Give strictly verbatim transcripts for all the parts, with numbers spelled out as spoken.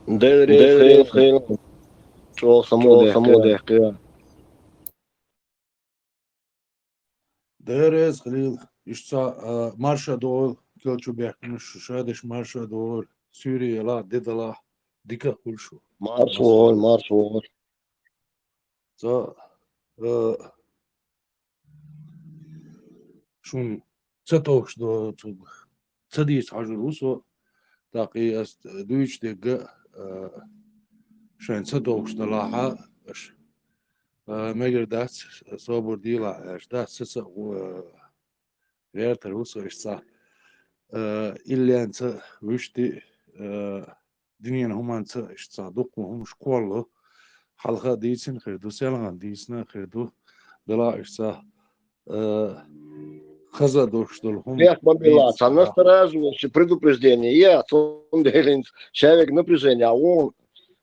Дера хил, хил. Чо само, само дехкия. Дера хил. Иштта, а, марша догӀу, кел чу бехканаш, шадеш марша догӀу, суьйре яла, дедала, дика хуьлуш. Марш вогӀу, марш вогӀу. Ца, а, шун ца товш до, ца дийца хьожур ву со, тӀаккха и ас дуьйцу дегга, а, шайн ца товш далахьа, аш, а, мегар дац, собар дийла, аш дац, ца, ца, а, вертар ву со, аш ца, а, иллен ца вуьшти, а, дуьненан хӀуманца иштта дуккха хӀумаш кхоллу. Хьалха а дийцина хир ду, селхан дийцина хир ду. Дала иштта, э, хаза долуш долу хӀума. Бех ма билла, дийца цхьа настороживающее предупреждение. Я, цундела хӀинца шаверг напряжение, а вон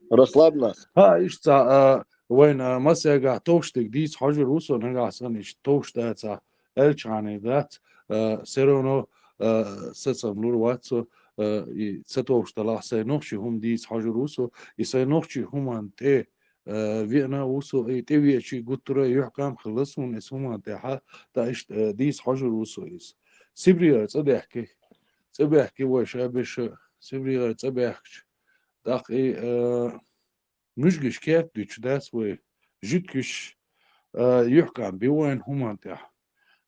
расслабь нас. Ха, иштта, э, вайн, э, масега товш дерг дийца хьожур ву со, нагахь санна иштта товш даца, аьлчхьана дац, э, всё равно, э, сацам лур вац со, э, и ца товш далахь, сайн нохчи хӀума дийца хьожур ву со, и сайн нохчи хӀуманна тӀе, э, веана ву со, и тӀе веачий гуттара а юьхькӀам хилла суна, эс хӀуманна тӀехьа, тӀа иштта, э, дийца хьожур ву со иза. Сибрера цӀа даьхки, цӀа баьхки вай ша беша, Сибрера цӀа баьхкича, тӀаккха и, э, муьжгаш керт дуьтуш дац вай, жуьгташ, а, юьхькӀам би вайн хӀуманна тӀехь.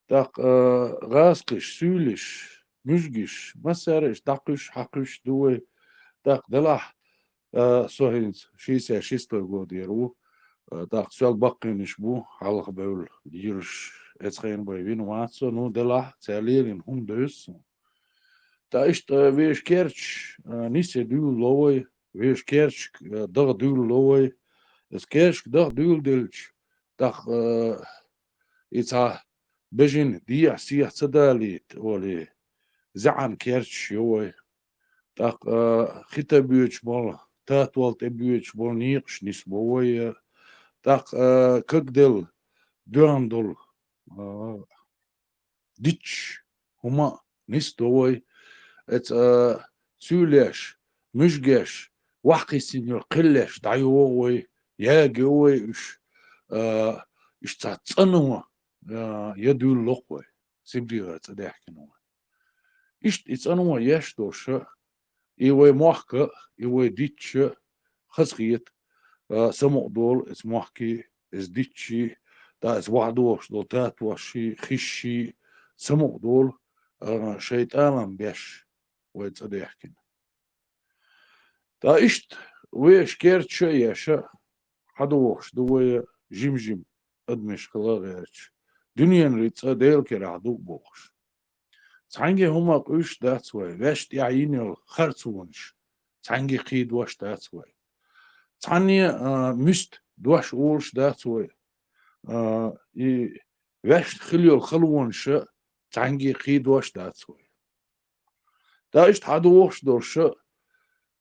ТӀаккха, а, гӀазкхаш, суьйлаш, муьжгаш, массара а иштта дӀакхуьйсуш, хьакхуьйсуш ду вай. ТӀаккха делахь, а, со хӀинца шестьдесят шестой год яр ву, а, тӀаккха соьл баккхийнаш бу, хьалха бевлла йираш, эцхайна бай вина вац со, ну, делахь, цаьрла лелийна хӀума девза суна. ТӀа иштта вешан керчаш, а, нисе дуьйла ло вай, вешан керчашка, а, дагӀа дуьйла ло вай. Эс керчашка дагӀа дуьйла делча, тӀаккха, а, и цхьа бежана дехьа-сехьа ца далийта, олий, зӀаьна керчаш йо вай. ТӀаккха, а, хи тӀе боьдуш болу, татол тӀе боьдуш болу некъаш нисбо вай, а, тӀаккха, а, кагделла, доьгӀна долу, а, дитт хӀума а нисдо вай, эца, а, суьйлеш, муьжгеш, вахкхийсина йолу кхиллеш дӀайогӀу вай, ягайо вай уьш, а, иштта цӀано, а, я дуьйла локху вай, Сибрера цӀа даьхкина вай. Иштта и цӀано еш долуш а, и вай мохк а, и вай дитт а хазахета, а, самукъадолу эца мохкий, эца диттий, тӀа эца вахьадохуш долу татоший, хишший, самукъадолу, а, шайн тӀалам беш вай цӀа даьхкина. ТӀа иштта вешан керчаш а еш а, хьадохуш ду вай жим-жим адамашкахула гӀерташ, дуьненан рицкъа Делан керахь ду бохуш. Цхьаьнгге хӀума къуьйсуш дац вай, ваьшна тӀехь йина йолу харцонаш цхьаьнгге кхийдош дац вай. Цхьанне а, а, муьста дош олуш дац вай. А, и ваьшна хила йолу халонаш а цхьаьнгге кхийдош дац вай. ТӀа иштта хьадохуш долуш а,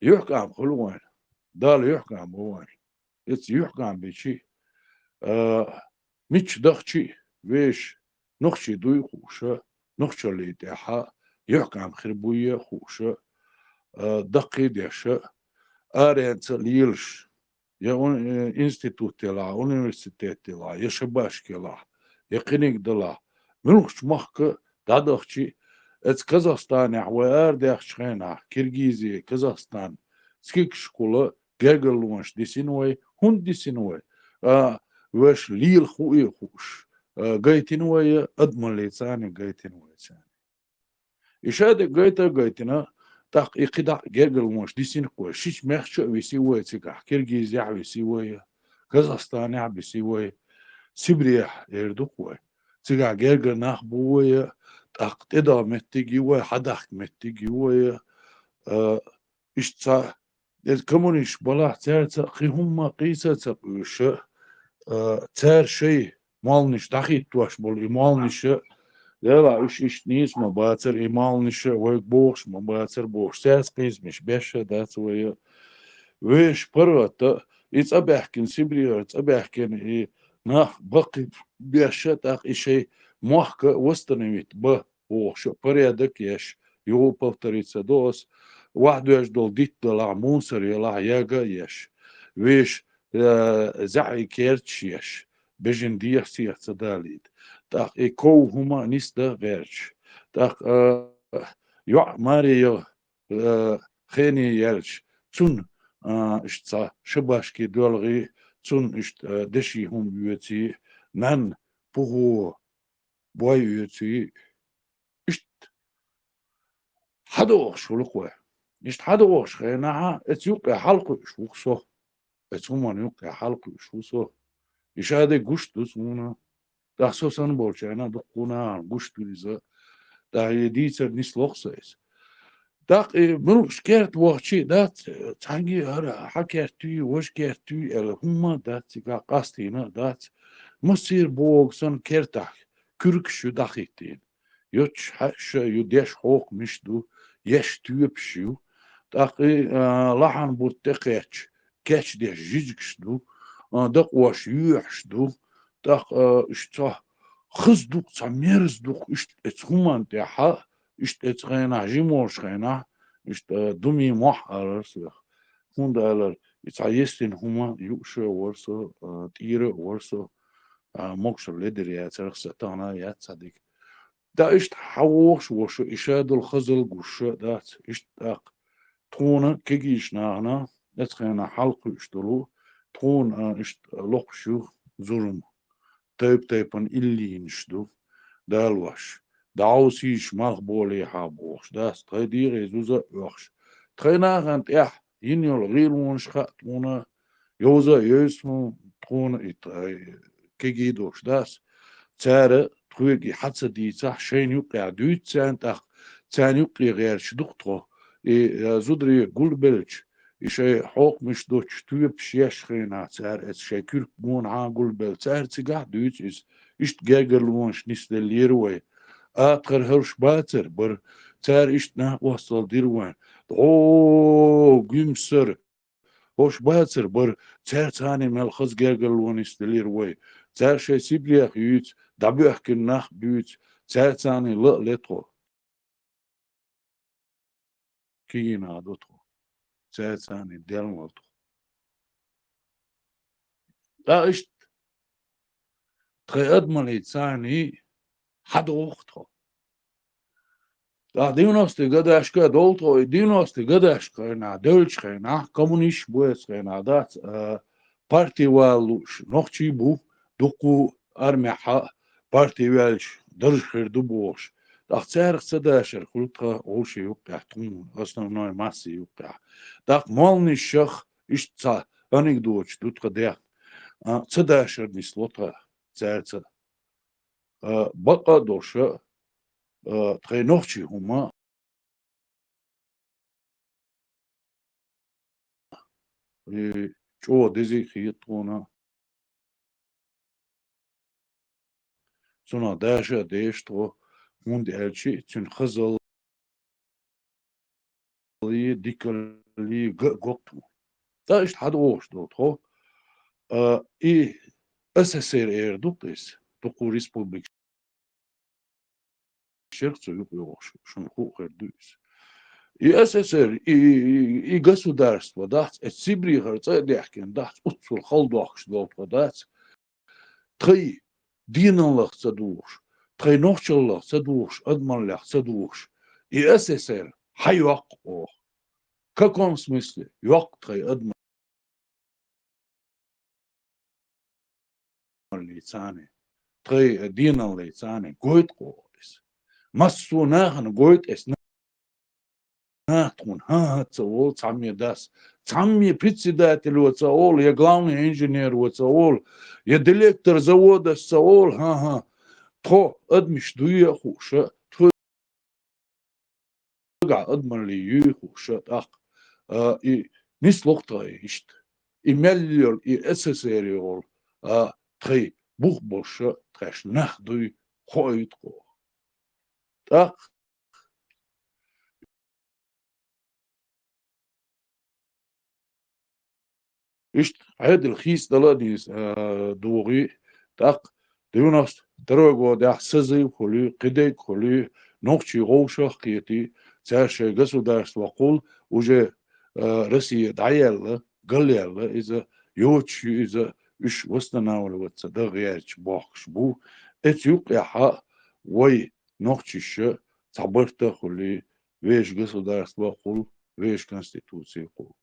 юьхькӀам хуьлу вайна, Далла юьхькӀам бу вайна. Эца юьхькӀам бичи, а, мичча дахчи а вешан нохчий дуй хууш а, нохчаллий тӀехь а юьхькӀам хир буй а хууш а, а, даккхий а деш а, аренца а лелаш, я ун-, э, институт делахь, университет делахь, я шабашка елахь, я кхиниг далахь, муьлххачу махка дӀадахчи, эца Казахстанехь вай арадаьхчу хенахь, Киргизи, Казахстан, скидкашкахула гергарлонаш дисина вай, хӀунда дисина вай? А, ваьш лела хуий хууш, а, гайтина вай, адамаллица а гайтина вай царна. И ша дерг гайта а гайтина, тӀаккха и кхидӀа а гергарлонаш дисина-кх вай, шича мехча а висий вай цигахь, Киргизехь а висий вай, Казахстанехь а висий вай, Сибрехь эр ду-кх вай. Цигахь гергара нах бу вай, тӀаккха тӀедагӀа меттиг ю вай, хьадахка меттиг ю вай, а, иштта ца, эца коммунисташ балахь цаьрца а кхин хӀумма а къийса а ца къуьйсуш а, а, цара шайн молланаш дӀахӀиттош болу и молланаш а, делахь уьш иштта нийса ма бацара, и молланаш а вайга бохуш ма бацара бохуш, цаьрца къийсамаш беш а дац вай а. Вешан паргӀат а, и цӀа баьхкина, Сибрера цӀа баьхкина, и нах баккхий беш а, тӀаккха и шайн мохк а восстановить бан бохуш а, порядок еш, юха повториться до ас, вахдоьжна долу дитт далахь, мусор ялахь, яга а еш, вешан, э, заьӀий керташ еш, бежана дехьа-сехьа ца далийта. ТӀаккха и ков хӀума а нисдан гӀерташ. ТӀаккха, э, йоӀ маре яла, э, хене яьлча, цунна, э, иштта цхьа шабашки доьлхий, цунна иштта, э, деши хӀума оьций, нанна пухо бой оьций, иштта хьадогӀуш хуьлу-кх вай. Иштта хьадогӀуш хенахь, эцу юккъе хьалакхуьуш ву-кх со. Эцу хӀуманна юккъе хьалакхуьуш ву со. И шадерг гуш ду суна. ТӀаккха со санна болчарна а дуккха а нахана гуш ду иза. ТӀаккха и дийцар нисло-кх сан иза. ТӀаккха и муьлххачу керта вахча а дац, цхьаьнгге а хӀара хьан керт юй, важа керт юй аьлла, хӀумма а дац, цигахь къастийна а дац. Массеран бохург санна кертахь куьргаш ю дӀахӀиттийна. Йоццуш хьаьъша ю, деш хьокхамаш ду, еш тоьпаш ю. ТӀаккха и, а, лахьан бутт тӀекхетча, кечдеш жижигаш ду, а, дакъош йоьхьуш ду. ТӀаккха, а, уьш цхьа хаза ду-кх, цхьа мерза ду-кх, иштта эцу хӀуманна тӀехь, иштта эцу хенахь, жима волчу хенахь, иштта, а, дуьмий мохь алара соьх. ХӀунда аьлча и цхьа йистина хӀума юуш а вара со, а, тӀера а вара со, а, могушалла ледара яцарх сан тахана а яц цхьа дика. ТӀаккха иштта хьан вогӀуш ву шу, и шадолу хазалла гуш а дац, иштта тӀаккха. Тхуна кегийчу нахана, эцу хенахь хьалакхуьуш долу, тхуна, а, иштта локхуш ю зурма. Тайп-тайпана иллийнаш ду, далош, дӀахьовсийша малхболехьа бохуш, дац, тхайн дегӀе зуза а оьхуш. Тхайн нахана тӀехь йина йолу гӀийлонаш хаьа тхуна, йовза а йовза хьуна тхуна и т-, кегий долуш дац. Цара тхоьга и хьан ца дийцахь, шайна юккъехь дуьйцу царна тӀаккха, царна юккъе гӀерташ ду-кх тхо. И, э, зударий гулбелча, и шайн хьокхамаш доцуш тоьпаш еш хенахь, цара эцу шайн куьрг гонахьа гулбелла, цара цигахь а дуьйцу иза. Иштта гергарлонаш нисделлера вай. Атхар хӀорш бацар бара, цара иштта накъосталла дира вайн. ДӀо гуьмсара хӀорш бацар бара, цара царний мел хаза гергарло нисделира вай. Цара шайн Сибрех юьйцу, дӀабоьхкина нах буьйцу, цара царний ла а ле тхо. Кегий нах ду тхо. Цара царний делла тхо. ТӀаккха иштта тхайн адамаллица царний хьадогӀу-кх тхо. ТӀаккха девяностые годашка а долу тхо, и девяностые годашка хенахь, девллачу хенахь, коммунисташ бу эцу хенахь дац, а, парти вала лууш нохчий бу, дуккха армехь а парти ваьлча дарж хир ду бохуш. ТӀаккха царах ца дашар хуьлу тхан вовшийн юккъехь тхуна, основной массе юккъехь. ТӀаккха молланашах иштта цхьа анекдоташ ду тхан дехна. А, ца дашар нисло тхан цаьрца. А, бакъ а долуш, а, тхайн нохчийн хӀума, и чӀогӀа дезий хета тхуна. Цунах даша а деша тхо, хӀунда аьлча цуьнан хазаллий, дикаллий га а го-кх тхуна. ТӀаккха иштта хьадогӀуш долу тхо, а, и С С Р эр ду-кх иза, дуккха республика шерх цу юкъа йогӀуш, шуна хуу хир ду иза. И С С Р, и, и, и государство дахьца, эцу Сибрехара цӀа а даьхкина дахьца, уццул хала дохкуш долу тхо дац. Тхайн диналлах ца духуш, тхайн нохчаллах ца духуш, адамаллех ца духуш, и С С Р хьайоккху оха. В каком смысле? Йоккху тхайн адам- наллица а, тхайн, э, диналлица а гойту-кх оха иза. Массо а нахана гойту эс, наха тхуна хӀан-хӀа ца олу, цхьамме дас, цхьамме председатело ца олу, я главный инженеро ца олу, я директор заводас ца олу, хӀан-хӀа. Тхо адамаш дуй а хууш, тхо нагахь адамаллий юй хууш тӀаккха, а, и нисло-кх тхайн иштта. И мел йолу, и С С Р йолу, а, тхайн бух болуш тхаьш нах дуй хоуьйту-кх оха. ТӀаккха Иштта Ӏедал хийцадала а дийца, а, догӀий, тӀаккха девяносто второй годехь созыв хуьлий, кхидерг хуьлий, нохчий вовшах а кхетий, цаьрша шайн государствохула уже, а, Россия дӀаяьлла, галъяьлла, иза йоцуш ю, иза уьш восстанавливаться дан гӀерташ бохкуш бу. Эца юккъехьа вай нохчаша цхьа барт а хуьлий, вешан государство а хуьлу, вешан конституция а хуьлу.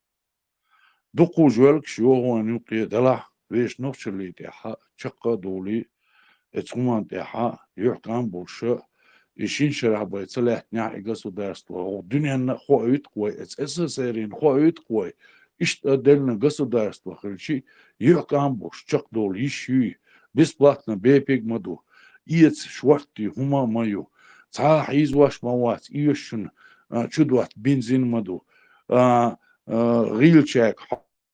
Дукхачу жоьлгаш йохоне юккъе делахь, вешан нохчаллий тӀехьа чаккха а довлий, эца хӀуманна тӀехьа юьхькӀам болуша, и шина шарахь бен ца лаьттинехь и государство, хӀокху дуьненна а хоуьйту-кх вай, эца СССР-ин хоуьйту-кх вай, иштта а деллина государство хилчи, юьхькӀам болуш чекхдовла йиш юй, бесплатно бепиг а ма ду, эца шорттий хӀума а ма ю, цхьа а хьийзош ма вац, оьшучунна, а, чу дотта бензин а ма ду, а, а, гӀийлачаьрга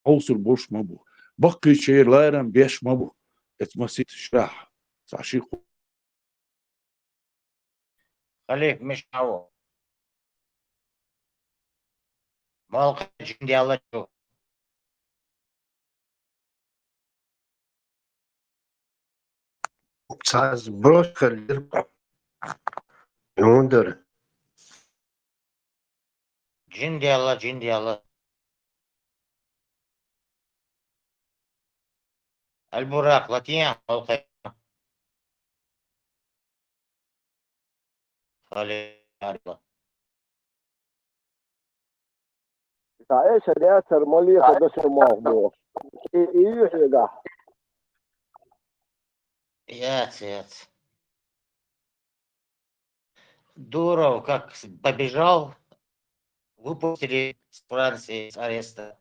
хьовсур болуш ма бу. Баккхийчеран ларам беш ма бу. Эца масийтта шарахь цхьа ши кху- Халиф, мичахь ву? Молкха жиндиалла чу. Цхьа брошка лир юндар. Жиндиалла, жиндиалла. Аль-Буракъ, латин, молкха. Халиф. Ша эша децара ма леха дашар молха бохуш. И, и ю хьегахь. Яц, яц. Дуров как с-, побежал, выпустили с Франции с ареста.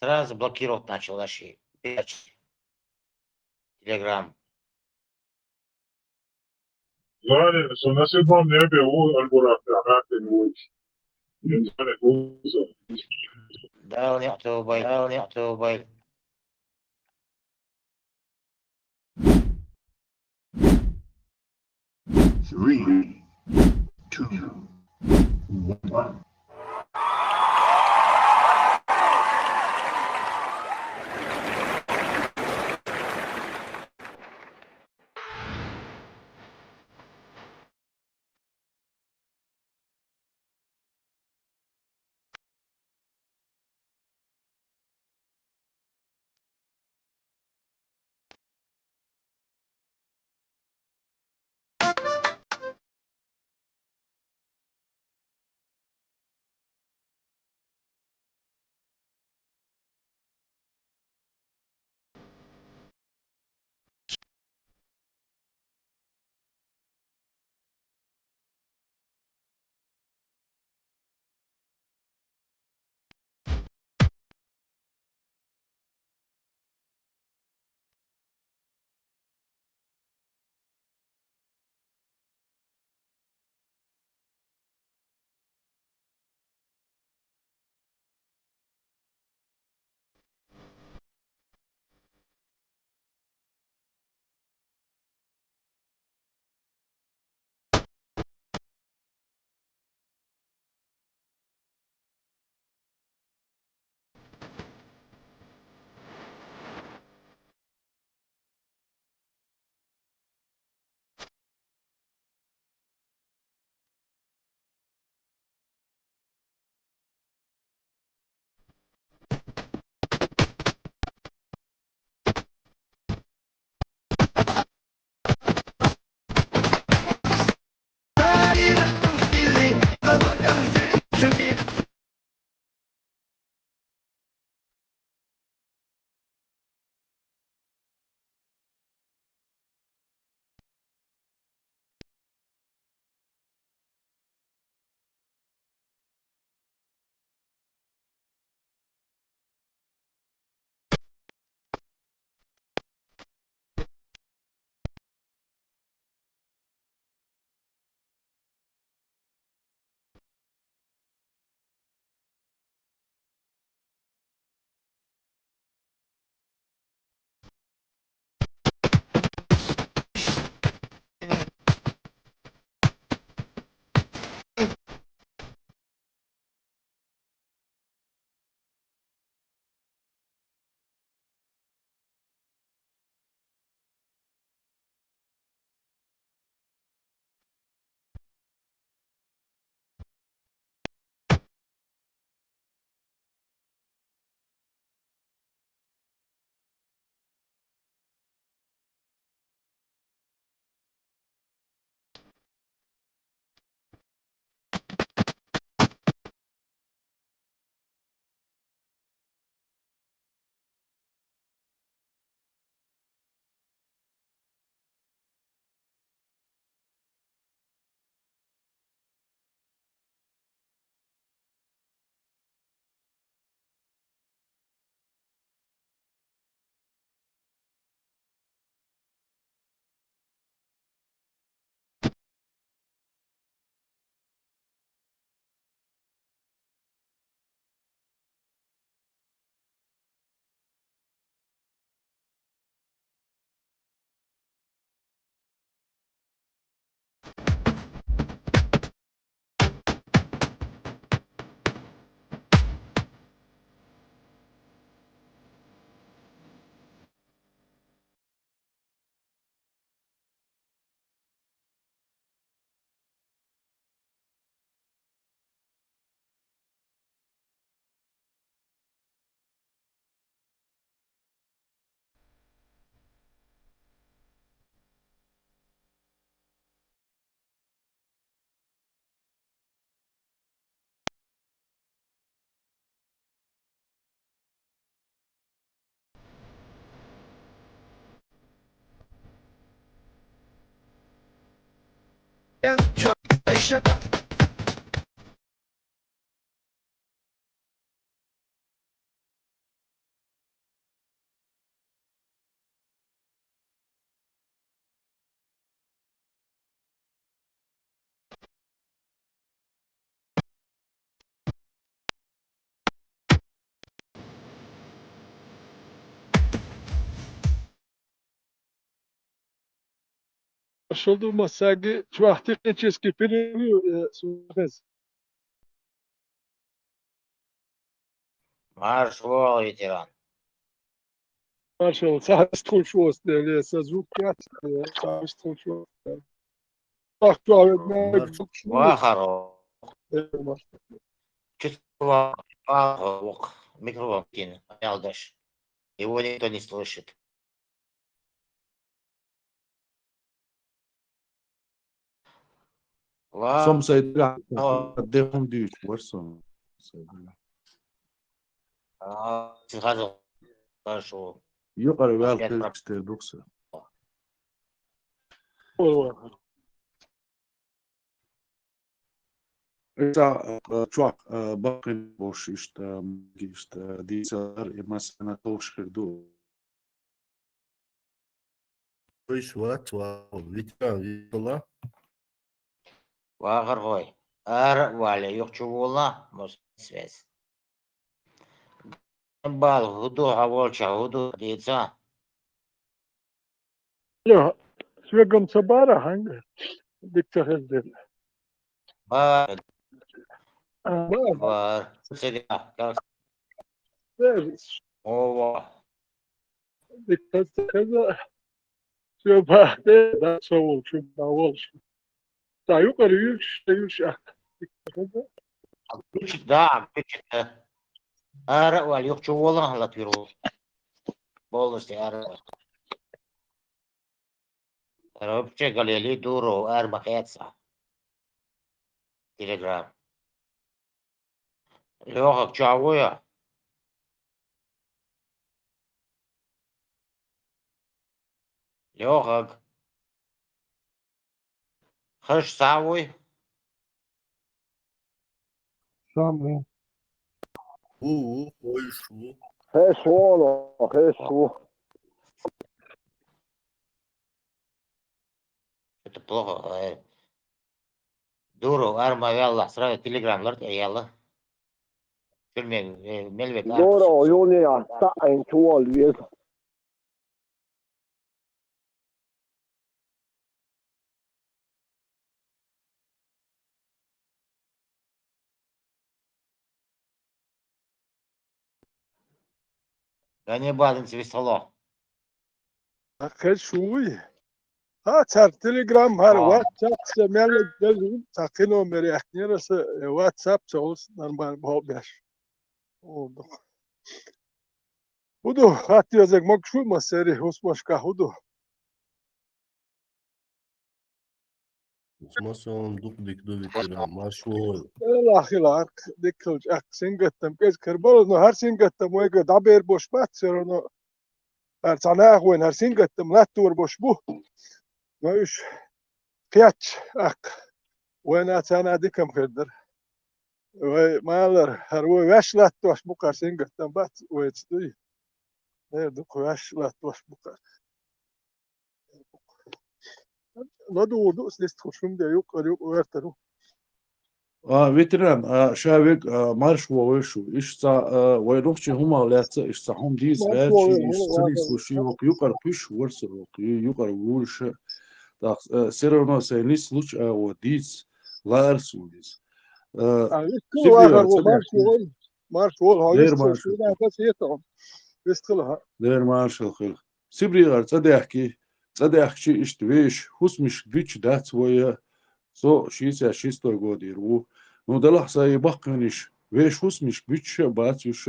Сразу блокировать начал наши передачи. Телеграм. Зани, со насибам небе у Аль-Буракъ, нахтен вуч. Ин зани гуза. Дал не тобай, дал не тобай. Three, two, one. Шул ду массаьрга чохь технический перерыв, э, сухез. Марш вогӀу, ветеран. Маршал, сагӀаш тхуш вос, деле, са звук яц, э, сагӀаш тхуш вос. Марш вогӀу. Вахаро. Э, марш. Чу ва-, вахаро, вок, микрофон кин, ялдаш. Его никто не слышит. Ла-, Сом сайдга, а, де хӀума дуьйцуш вара со. А, сихаза хорошо. Юкъара ваьлла хезаш тера ду-кх со. Иза, а, чохь, а, баккхийна болуш иштта, иштта дийцар, и массарна товш хир ду. Уьш вац, вау, ветеран виъ хила. Вахархой, ара а вале, юхачу волахь, мос связь. Бала, хӀун ду хьан волчохь, хӀун ду дийца? Алло, соьгам ца бара хьаьнга? Дика ца хезна. Бара. А, бара. Бара. Ца гахь, как? Бара. Ова. Дика ца хезна. Соьга бахьа де, да, со волчу, да, волчу. Ца юкъара юьрш, юьрш а. Включить, да, включить, да. Ара а вале, юхачу волахь, латвир ву. Полностью ара а вале. Ара вообще галели дуро, ара ма хеца. Телеграм. Лёхак, чохь вуй хьо? Лёхак. Хаза схьа вуй? Сан ву. Ву, ву, вуйш ву. Хезаш ву, хезаш ву. Это плохо, э. Дуро, ара ма валахь, сразу телеграм лар тӀе яла. Чуьра ме-, э, мел век ара. Дуро, юни а, таӀин чувал веза. Ганнибал, хӀинца вистхила. Хезаш вуй? Ха, цара телеграм, хӀара WhatsApp, сан мел деза ву, цхьа кхин номер яьккхинера сан, э, WhatsApp ца олу, нормально боху беш. О, ду. ХӀун ду, хатта дезарг могуш ву массеран, хӀусамашкахь хӀун ду? Масалан, дукха дика ду, ветеран, марш вогӀийла. Делахь хиларх, дика хилча, аккха сингаттам кӀезиг хир бара, но хӀара сингаттам вайга дӀабер бош бац, всё равно. ХӀара цхьа наха вайна хӀара сингаттам латтор бош бу. Но уьш кхетча, аккха, вайна царна дикам хир дара. Вай малар, хӀара вай ваьш латтош бу кхара сингаттам бац, вайца дуй. Э, дукха ваьш латтош бу кхара. ЛадугӀур ду ас, нисдахуш хӀума де, юкъара юкъа гӀертар ву. А, ветеран, а, ша вега, а, марш вогӀийла шу. Иштта, а, вай нохчийн хӀумах лаьцна, иштта хӀума дийца гӀерташ, иштта ца нислуш, юкъ-, юкъара кхуьш вара со, юкъ-, юкъара вуьйш. ТӀаккха, а, всё равно сайн нислучу агӀор дийца лаьара суна иза. А, а, вистхила, Сибре вахар ву, марш вогӀийла. Марш вогӀийла, хьо вистхила, марш. Вистхила, хьо. Дера маршалла хила. Сибрехара цӀа даьхкий, цӀа даьхкича иштта вешан хӀусамашка дуьтуш дац вай, со шестьдесят шестой годера ву. Ну, делахь сан и баккхийнаш, вешан хӀусамашка буьтуш а бац уьш,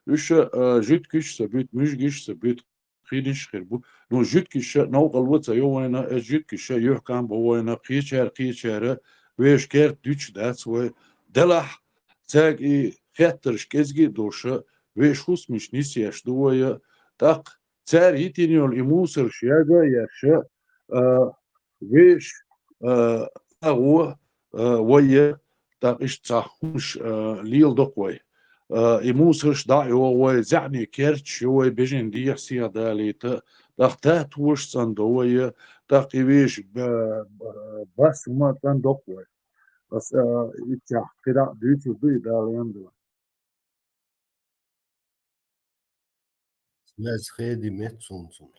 уьш, а, жуьгтигаш а ца буьту, муьжгаш а ца буьту, кхинаш а хир бу. Ну, жуьгтигаш а новкъарло ца йо вайна, оцу жуьгтигаш а юьхькӀам бо вайна, кхечара, кхечара вешан керта дуьтуш дац вай. Делахь цаьрга и хеттарш кӀезиг а долуш, вешан хӀусамаш нисъеш ду вай, тӀаккха цара йитина йолу и мусарш яга а еш, а, вешан, а, гӀо, а, вай, тӀаккха иштта цхьа хӀумаш, а, леладо-кх вай. А, и мусораш дӀа а йогӀу вай, заьӀни керташ ю вай, бежан дехьа-сехьа далийта, тӀаккха татуаш цӀандо вай, тӀаккха и вешан ба-, ба-, бас хӀума цӀандо-кх вай. Ас, а, иццехь кхидӀа а дуьйцур ду и Дала янда. Связь хеди мет сунцун.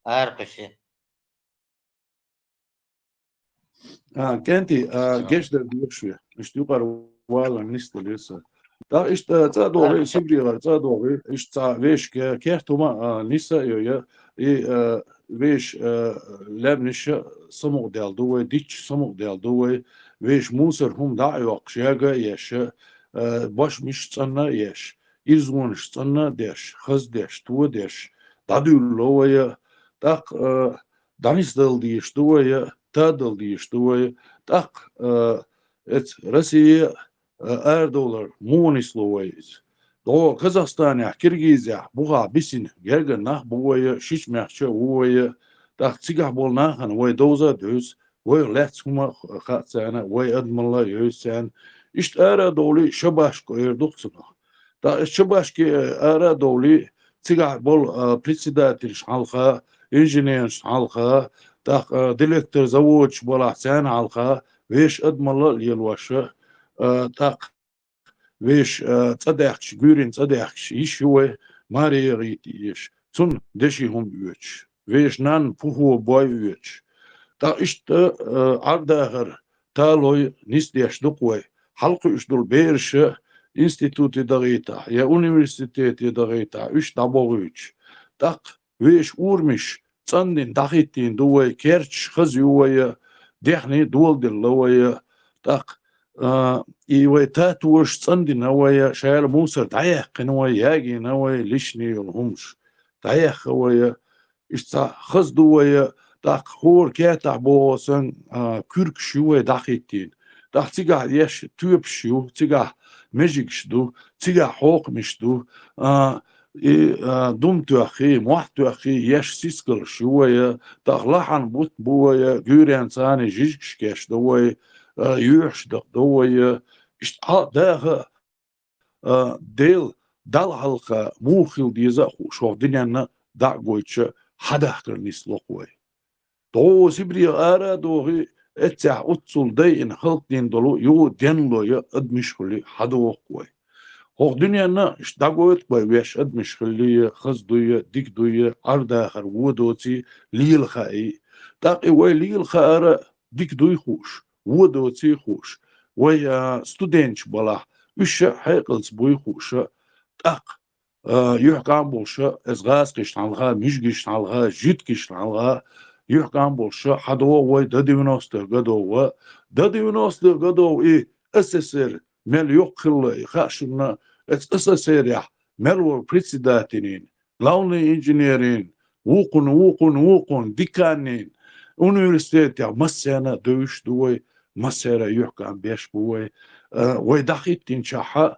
Аркъуси. А, кӀентий, а, гешт дар доьхуш ве. Иштта юкъара валар нисдалира сан. ТӀаккха иштта цӀа а догӀий, Сибрегара цӀа а догӀий, иштта цхьа вешан ке-, керт хӀума, а, нис а йой, и, а, вешан, а, лаьмнаш а самукъадаьлла ду вай, дитташ самукъадаьлла ду вай, вешан мусор хӀума дӀа а йоккхуш, яга а еш, а, бошмаш цӀанна а еш, ирзонаш цӀанна а деш, хаза деш, то деш, дӀадуьйлало вай, тӀаккха, а, дӀанисдала дезаш ду вай, тадала дезаш ду вай, тӀаккха, а, эца Россия, а, арадовлар муха нисло вай иза. ДогӀа Казахстанехь, Киргизехь, бухахь бисина гергара нах бу вай, шича-маьхча а ву вай, тӀаккха цигахь болу нахана вай довза а девза, вайх лаьцна хӀума а хаьа царна, вай адамалла а йовза царна. Иштта ара а довлий, шабашка эр ду-кх цунах. ТӀаккха и шабашка ара а довлий, цигахь болу, а, председателашна хьалха, инженерашна хьалха, тӀаккха, а, директор заводаш балахь царна хьалха, вешан адамалла а лелош, а, тӀаккха вешан, а, цӀа даьхкича, гуьйренна цӀа даьхкича, йиш ю вай, маре яхийта езаш, цунна деши хӀума оьцуш, вешан нанна пухо бой оьцуш. ТӀаккха иштта, а, Ӏар-дахар талой нисдеш ду-кх вай. Хьалакхуьуш долу бераш а институте дахийтахь, я университете дахийтахь, уьш дӀабохуьйтуш. ТӀаккха вешан урамаш цӀандина дӀахӀиттийна ду вай, керташ хаза ю вай, дехний доладелла вай, тӀаккха, а, и вай татуаш цӀандина вай, шайла мусор дӀаяьккхина вай, ягийна вай, лишний йолу хӀумаш дӀаяьхна вай, иштта цхьа хаза ду вай, тӀаккха хӀора кертахь боху санна, а, куьркаш ю вай дӀахӀиттийна. ТӀаккха цигахь еш тоьпаш ю, цигахь межигаш ду, цигахь хьокхамаш ду, а, и, а, дум тоьххий, мохь тоьххий, еш сискалш ю вай, тӀаккха лахьан бутт бу вай, гуьйренна царна жижигаш кечдо вай, а, юьхьаш дакъадо вай, иштта Ӏа-даха а, Дела Далла хьалха муха хила деза а хууш, хӀокху дуьненна дӀа а гойтуш, хьадахкар нисло-кх вай. ДогӀа Сибрега ара а догӀий, эццехь оццул дайина, халкъ дина долу юха денлой адамаш а хуьлий, хьадогӀу-кх вай. ХӀокху дуьненна иштта дӀагойту-кх вай вешан адамаш хилли а, хаза дуй а, дика дуй а, Ӏар-дахар вон доций, лела хаий. ТӀаккха и вай лела хаара дика дуй хууш, вон доций хууш, вай, а, студенташ балахь, уьш а хьекъалца буй хууш, тӀаккха, а, юьхькӀам болуш, эца гӀазкхишна хьалха, муьжгишна хьалха, жуьгташна хьалха, юьхькӀам болуш, хьадогӀу вай до девяностых годов, до девяностых годов и СССР мел йоккха хилла и хаа шуна, эца СССР-ехь мел вара председателийн, главный инженерийн, вукхун, вукхун, вукхун, деканийн, университетехь массарна а девзаш ду вай, массара а юьхькӀам беш бу вай. А, вай дӀахӀиттинчохь а,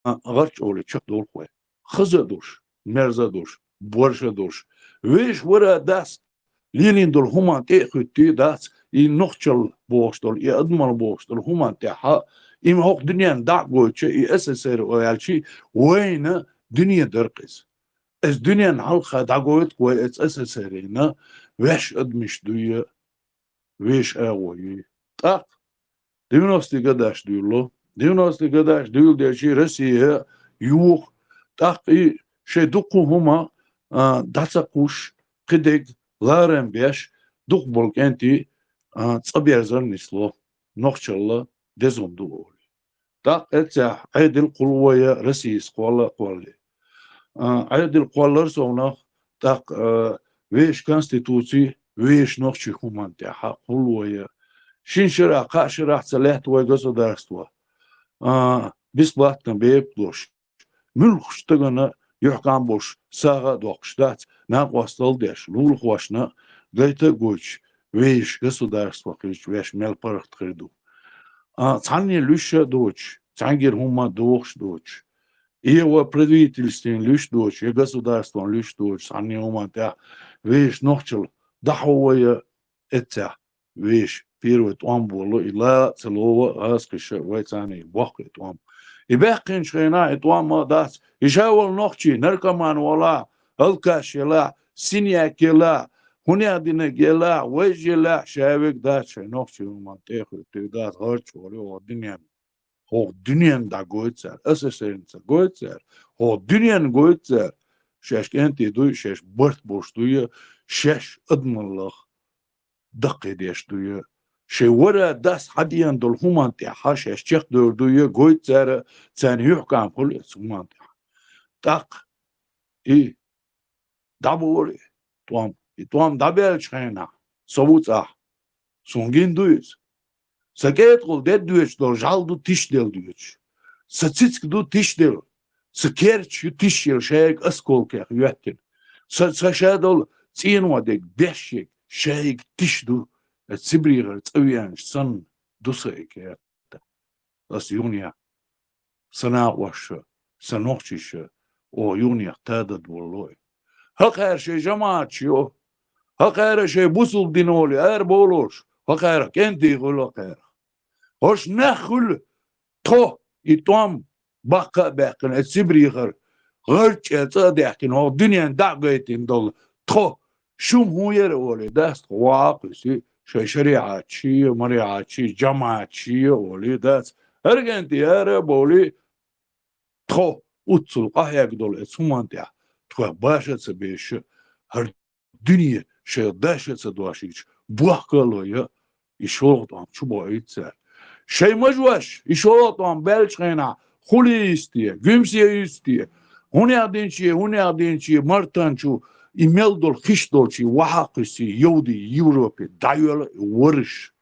а, гӀарчӀ олий чекхдолу-кх вай. Хаза а долуш, мерза а долуш, борша а долуш. Вешан вара а дац, лелийна долу хӀуманна тӀе а хӀуьттий дац, и нохчалла бохуш долу, и адамалла бохуш долу хӀуманна тӀехь а, и хӀокху дуьненна дӀа а гойтуш, и СССР аьлчий, вайна дуьне дара-кх иза. Эца дуьненна хьалха дӀагойту-кх вай эца СССР-ийн вешан адамаш дуй а, вешан агӀо юй. ТӀаккха девяностые годаш дуьйлало. Девяностые годаш дуьйладелчий Россия юха, тӀаккха и шайн дуккха хӀума, а, дӀа ца кхуьссуш, кхидерг ларам беш, дукха болу кӀентий, а, цӀа берзар нисло, нохчалла деза хӀума ду олий. ТӀаккха эццехь Ӏедал кхуллу вай Россис кхолла а кхоллий. А, Ӏедал кхоллара совнах, тӀаккха, а, вешан конституций, вешан нохчийн хӀуманна тӀехь а кхуллу вай. Шина шарахь, кхаа шарахь ца лаьтта вай государство. А, бесплатно бепиг луш. Муьлххачу стагана юьхькӀам болуш сагӀа а доккхуш дац, накъосталла а деш, лулахошна гайта а гойтуш, вешан государство хилча, вешан мел паргӀат хир ду. А, цхьанне луьйш а доцуш, цхьаьнгара хӀумма а дохуш доцуш, е ва правительствийн луьйш доцуш, е государствон луьйш доцуш, цхьанне хӀуманна тӀехь вешан нохчалла дӀахьо вай эццехь. веший первый тӀом болу, и ла а ца лова, гӀазкхаша вай царна и боккхий тӀом. И баьккхинчу хенахь и тӀом а дац, и ша волу нохчий, наркоман волахь, алкаш елахь, синьяк елахь, хӀунех динарг елахь, вайжа елахь, ша верг дац шайн нохчий хӀуманна тӀе а хӀуьттуьйтур дац, гӀарч волу хӀокху дуьненна. ХӀокху дуьненна дӀагойту цара, СССР-на ца гойту цара, хӀокху дуьненна гойту цара, шаьш кӀентий дуй, шаьш барт болуш дуй, шаьш адамаллах даккхийдеш дуй, шайн вара дас хьадеана долу хӀуманна тӀехь шаьш чекхдевр дуй, гойту цара, царна юьхькӀам хуьлу оцу хӀуманна тӀехь. ТӀаккха и дӀабора и тӀом. И тӀом дӀабаьллачу хенахь, со ву цӀахь. Суна гина ду иза. Сан кӀетӀахула дедда доьдуш долу жӀаьла ду тиша делла доьдуш. Сан цициг ду тиша делла. Сан керчаш ю тиша елла, шайга осколкех йоьттина. Сан, сан ша долу цӀено дерг беш ерг шайга тиша ду. Сан цибрехара цӀа веанча санна ду сан и керта. Ас юханехь, сан накъоша, сан нохчаша, оха юханехь тададволало и. ХӀокхара шайн жамаӀаташ йо, хӀокхара шайн бусулба дин олий арабовлалаш, хӀокхарах кӀентий хуьлу хӀокхарах. ХӀорш нах хуьлу тхо и тӀом баккха а баьккхина, и цибрехара гӀарчӀ а цӀа а даьхкина, хӀокху дуьненна дӀа а гайтина долу тхо, шуна хӀун яра олий, дац тхо ваха а кхуьссий, шайн шариӀатчий, мариӀатчий, жамаӀатчий олий, дац. ХӀара кӀентий ара а бовлий, тхо уццул къахьегна долу оцу хӀуманна тӀехь тхох баша а ца беш, хӀара дуьне шайх даша а ца дошуьйтуш, бохкало я, и шолгӀа тӀом чу боуьйту цара. Шайн мажош, и шолгӀа тӀом баьллачу хенахь, хуьлийсте, гуьмсе юьсте, хӀунех динче, хӀунех динче, мартан чу, и мел долу хиш долчий, ваха а кхуьссий, йовдий, Европе дӀайоьлла и вараш.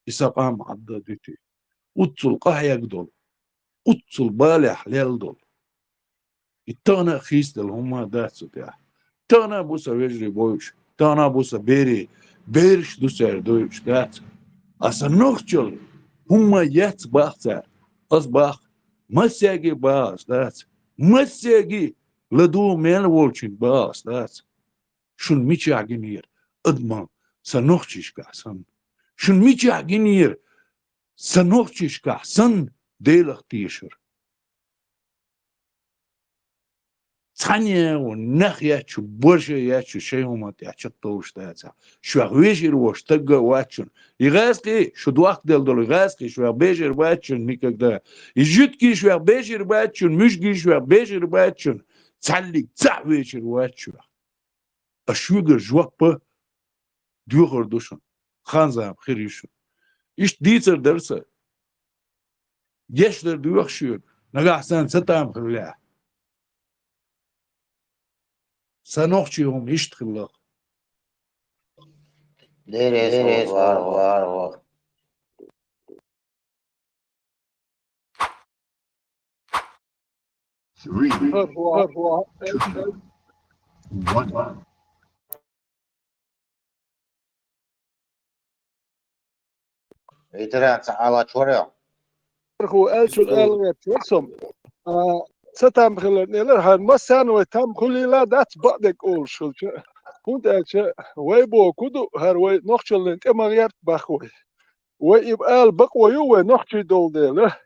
И сан къам Ӏадда дуьтий. Уццул къахьегна долу, уццул балехь лелла долу. И тахана а хийцаделла хӀумма а дац цу тӀехь. Тахана а бу сан вежарий бойуш, тахана а бу сан берий, бераш ду цара дойуш, дац. Аса нохчалла хӀумма а яц бах цара. Ас бах, массаьрга а бах ас, дац. Массаьрга а ладугӀу мел волчуьнга бах ас, дац. Шуна мичахь гинера адаман сан нохчашкахь санна? Шуна мичахь гинера сан нохчашкахь санна Делах тешар? Цхьанне а ву нах етташ, борша етташ шайн хӀуманна тӀехь чекхдовлуш дацахь. Шух вешар воцуш стаг а вац шуна. И гӀазкхий, шу дохкаделла долу гӀазкхий шух бешар бац шуна никогда. И жуьгтий шух бешар бац шуна, муьжгий шух бешар бац шуна. Цхьаллиг цхьаъ вешар вац шух. Ас шуьгара жоп а доьхур ду шуна. Хан-зама хир ю шуна. Иштта дийцар дара сан. Гечдар доьху шуьга, нагахь санна ца там хилла. Сан нохчий хӀума иштта хилла. Деррес вар, вар, вар. Three, two, one. Ветеран ца Ӏалач вара. Ху аьлчул аьлла гӀерташ вара со. А, ца там хиларна элира, хьан массарна вай там хуьлийла дац бакъдерг олуш хилча. ХӀунда аьлча вай боху ду, хӀара вай нохчаллин тӀе ма гӀерта бах вай. Вай и ала бакъо ю вай нохчий долу дела.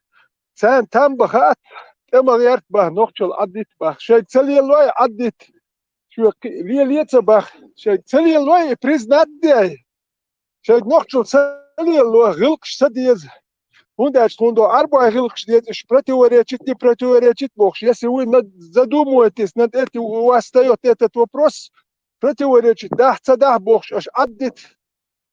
Царна там бан хаьа, тӀе ма гӀерта бах, нохчалла Ӏаддита бах. Шайга ца лелой Ӏаддита. Шуьга кхин леле а ца бах. Шайга ца лелой и признать де. Шайга нохчалла ца лело, гӀиллакхаш ца деза. ХӀунда аьлча тхуна до Ӏарбой гӀиллакхаш деза, уьш противоречит, не противоречит бохуш. Если вы над-, задумываетесь над этим, у вас встаёт этот вопрос, противоречит, дахь, ца дахь бохуш, аша Ӏаддита.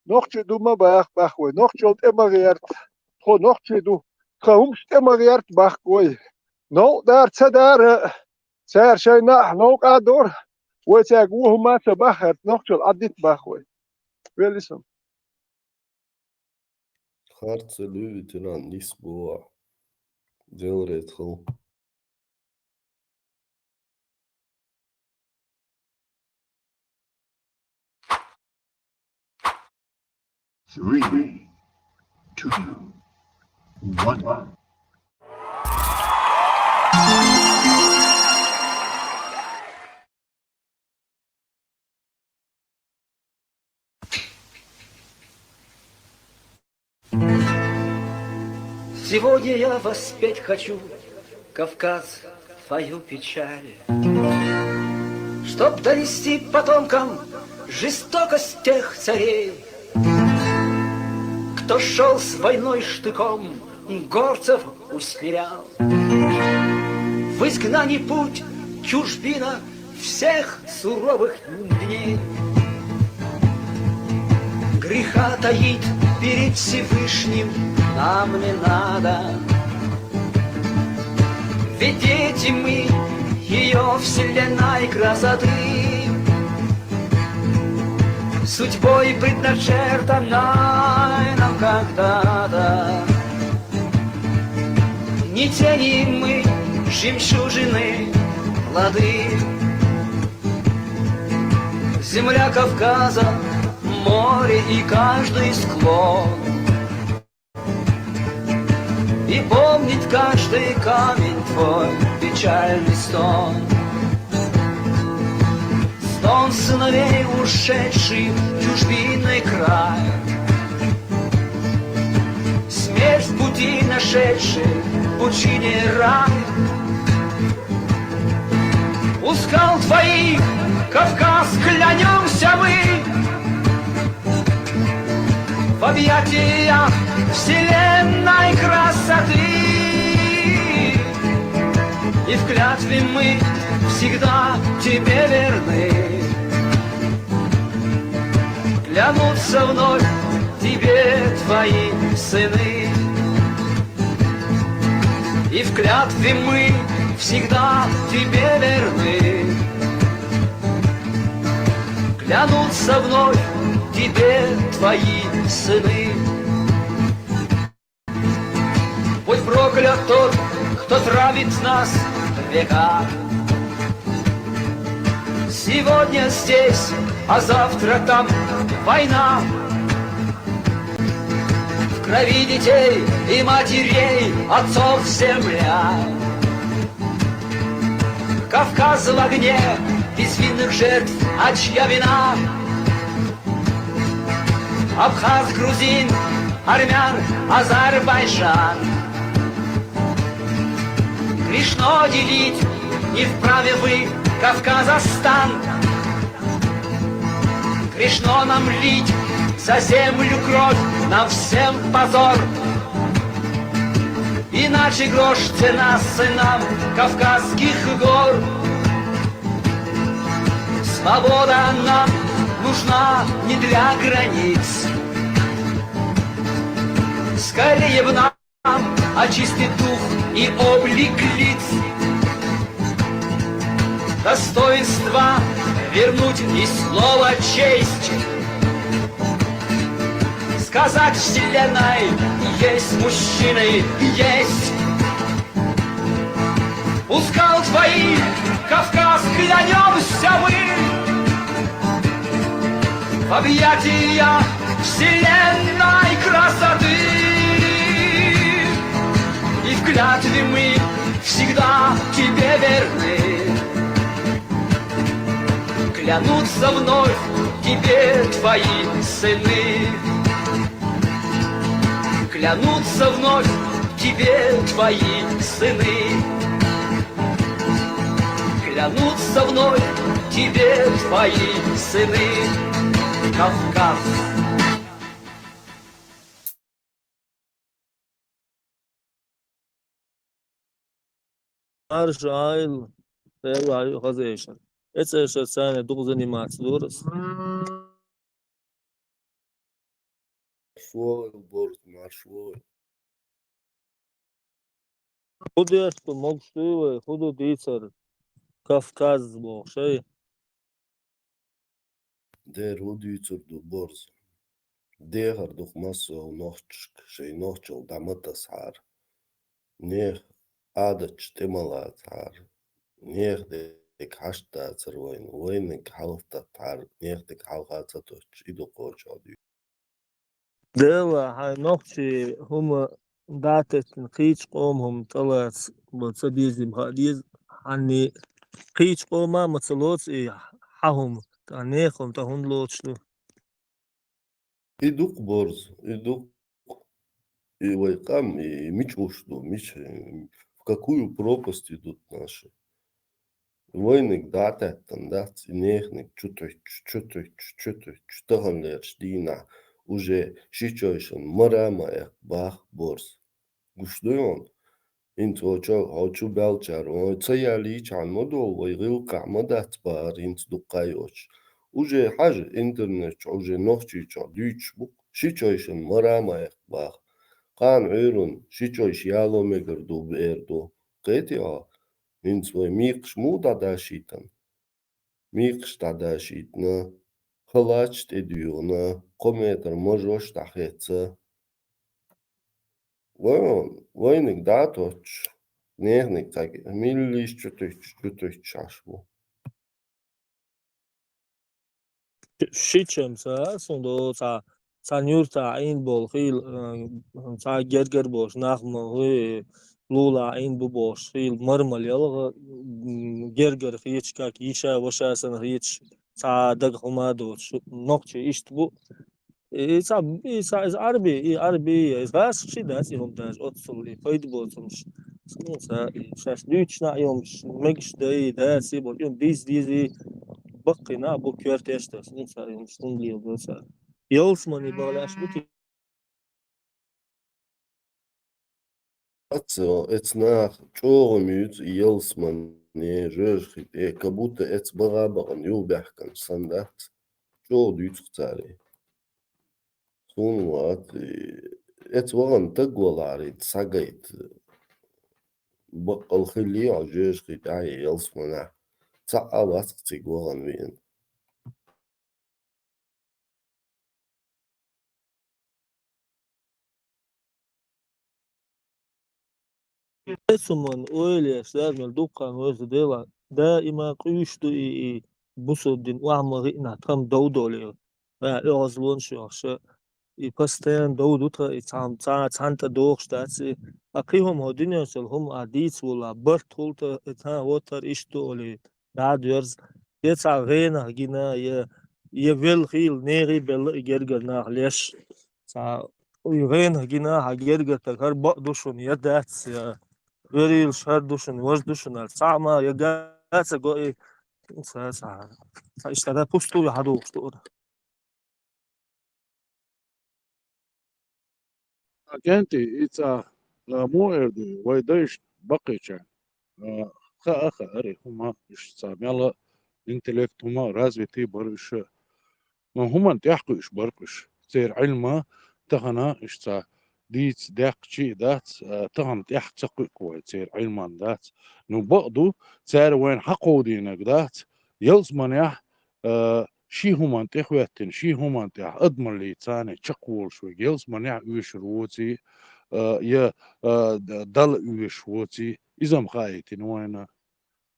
Нохчий ду ма бах, бах вай. Нохчалла тӀе ма гӀерта. Тхо нохчий ду. Тхан хӀумаш тӀе ма гӀерта, бах вай. Новкъа дара, ца дара, цара шайн наӀах новкъа а дора. Вай цаьрга вон хӀума а ца бах, хӀара нохчалла Ӏаддита бах вай. Велли сан. Харц а дуьйцина нисбо. Делрет хала. Three, two, one. Сегодня я воспеть хочу, Кавказ, твою печаль, чтоб донести потомкам жестокость тех царей, кто шёл с войной штыком, горцев усмирял. В изгнании путь, чужбина всех суровых дней. Греха таить перед Всевышним нам не надо, ведь дети мы её вселенной красоты. Судьбой предначертанной нам когда-то, не тени мы, жемчужины, плоды. Земля Кавказа, море и каждый склон. И помнит каждый камень твой печальный стон. Стон сыновей, ушедших в чужбинный край. Смерть в пути нашедших, в пучине рай. У скал твоих, Кавказ, клянёмся мы в объятиях вселенной красоты. И в клятве мы всегда тебе верны. Клянутся вновь тебе твои сыны. И в клятве мы всегда тебе верны. Клянутся вновь тебе твои сыны. Будь проклят тот, кто травит нас века. Сегодня здесь, а завтра там война. В крови детей и матерей, отцов земля. Кавказ в огне безвинных жертв, а чья вина? Абхаз, грузин, армян, Азербайджан. Грешно делить, не вправе вы, Кавказа стан. Грешно нам лить за землю кровь, нам всем позор. Иначе грош цена сынам Кавказских гор. Свобода нам нужна не для границ. Скорее в нас очистит дух и облик лиц. Достоинство вернуть и слово честь. Сказать вселенной: есть мужчины, есть. У скал твоих, Кавказ, клянёмся мы в объятиях вселенной красоты. И в клятве мы всегда тебе верны. Клянутся вновь тебе твои сыны. Клянутся вновь тебе твои сыны. Клянутся вновь тебе твои сыны. Кавказ. Марш, Айл, Айл, хаза эшар. Эцэшар цана дукха заниматься дурас. Марш вай, Борис, марш вай. Худерт, могуш дуй вай, худа дийцар Кавказ бохуш, ай? Дера, хӀу дуьйцур ду, Борза? Дехар ду-кх массо а нохчашка, шайн нохчалла дӀаматасхьара, нехан Ӏадаташ тӀе ма лацахьара, нехан дерг хьашт дацар вайна, вайниг хьалха таттахьара, нехан дерг хьалха ца тоттуш, и ду кхочух дуьйцур. Дела, хьайн нохчий хӀума дӀатеттина, кхечу къоман хӀума тӀалаца бан ца безам хаа деза, хьанна кхечу къоман а ма ца лоцу и хьан хӀума, ткъа нехан хӀума тӀа хӀунда лоцуш ду? И ду-кх, Борза, и ду-кх. И вай къам, и мича гӀуш ду, мича, в какую пропасть идут наши? Вайниг дӀатеттан дац, и нехниг чутуьттуш, чутуьттуш, чутуьттуш, таханлерча дийнахь уже ши чойшан мара ма эккха бах борз. Гуш дуй хьуна? ХӀинца вочо, хьо чу баьлчара, вай ца ялийчхьана ма долу, вай гӀиллакхехь ма дац бахара хӀинца дуккха а йоцуш. Уже хьажа интернет чу, уже нохчий чохь дуьйцуш бу-кх, ши чойшан мара ма эккха бах. Кхана Ӏуьйранна ши чойш яло мегар ду, бер ду. Кхетий хьо? ХӀинца вай мекхаш муха дӀадашийтина? Мекхаш дӀадашийтина, халаташ тӀедуьйгӀина, кхо метр мажош дӀахеца. Вайн, вайниг дӀа а тоттуш, нехниг кхаьги, миллиш чутуьттуш, чутуьттуш Ӏаш бу. Ши чам ца, суна до ца, цхьана юьртахь Ӏийна болу хийла, э, цхьа гергара болуш нах ма, хӀуй, лулахь Ӏийна бу бохуш хийла, мармал ялгӀа, м, гергара хеташ, как йиша, ваша санна хеташ, цхьа дага хӀума а доцуш, нохчий иштта бу. И цхьа, и цхьа, иза Ӏарби, и Ӏарби, иза гӀазкхий дац, и хӀума даже оццул, и пайда боцурш. Ну, ца, и шаьш дуьйцуш нах, и хӀумаш мегаш дай, дац, и бо, и хӀума дийз, дийзи, баккхий нах бу коьртеш дац, ну, ца, и хӀумаш хӀунда леладо цара. Ялсамани бахьалаш бу те. Аца, эца наха чӀогӀа муьйцу и ялсамане, жоьжахати тӀе, как будто эца баха а бахана юхабаьхкина санна дац. ЧӀогӀа дуьйцу-кх цара и. Суна вац, и, эца вахана таг валахьара, и схьагайта. Баккъал хилий хьо жоьжахати тӀехь, ялсаманехь. Цхьаъ а вац-кх цига вахана веана. Эцуман ойлеш, лазмел дуккха веза дела, даима къуьйш ду и, и бусурдин охьа ма гӀиъна, тхан дов доле. Ва оьгӀазлонаш йохуша, и постоянно дов ду тхан, и цхьан-, цхьа-, цхьаьна тӀе дохуш дац и. А кхин хӀума хӀо дуьнен сел хӀума а дийца волу, а барт хуьлу тхан, и тхан вотар иштта ду олий. ДӀа а доьрза, я цхьа гӀенах гина, я, я велла хийла, нехан белла и гергара нах леш. Цхьа и гӀенах гина, хьан гергара таг хӀара бакъ ду шуна, я дац, я верийлаш хӀара ду шуна, важа ду шуна, аьлла. Цхьа а ма, я гаца го и, цхьа, цхьа, цхьа иштта да пусту я хьадугӀуш ду ура. КӀентий, и цӀа, а, муха эр ду, вай дайшна баккхийчарна, а, хаа а хаьара и хӀума, уьш цӀа мел а интеллект хӀума развитый бара уьш. Но хӀуманна тӀехь кхуьуш бара-кх уьш. Церан Ӏилма тахана уьш цӀа дийца даьккхича а дац, а, тахана тӀехь ца кхуьу-кх вай, церан Ӏилманна дац. Ну, бакъ ду, цара вайна хьакховдийнарг дац, ялсаманехь, а, ши хӀуманна тӀехӀоьттина, ши хӀуманна тӀехь адамаллица царна чекхволуш верг ялсаманехь оьшур воций, а, я, а, д-, Далла оьшуш воций, иза-м хаийтина вайна.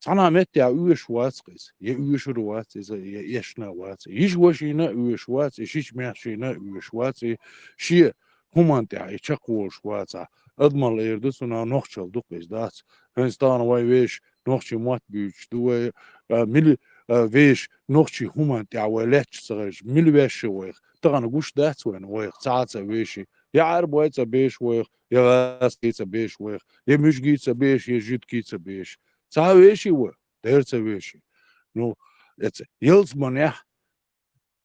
Цхьана а меттехь оьшуш вац-кх иза, я оьшур вац иза, я эшна а вац. Йиша-вешина а оьшуш вац, и шича-маьхчина а оьшуш вац, и шен хӀуманна тӀехь и чекхволуш вацахь. Адамалла эр ду цунах, нохчалла ду-кх иза, дац. ХӀинца тахана вай вешан нохчийн мотт буьйцуш ду вай, а, мила, а, вешан нохчийн хӀуманна тӀехь вай лаьтташ ца хилча, мила вешан вайх? Тахана гуш дац вайна вайх цхьа а ца веший. Я Ӏарбой ца беша вайх, я гӀазкхий ца беша вайх, я муьжгий ца беша, я жуьгтий ца беша. Цхьа а веший вай, дера ца веший. Ну, эца, ялсаманехь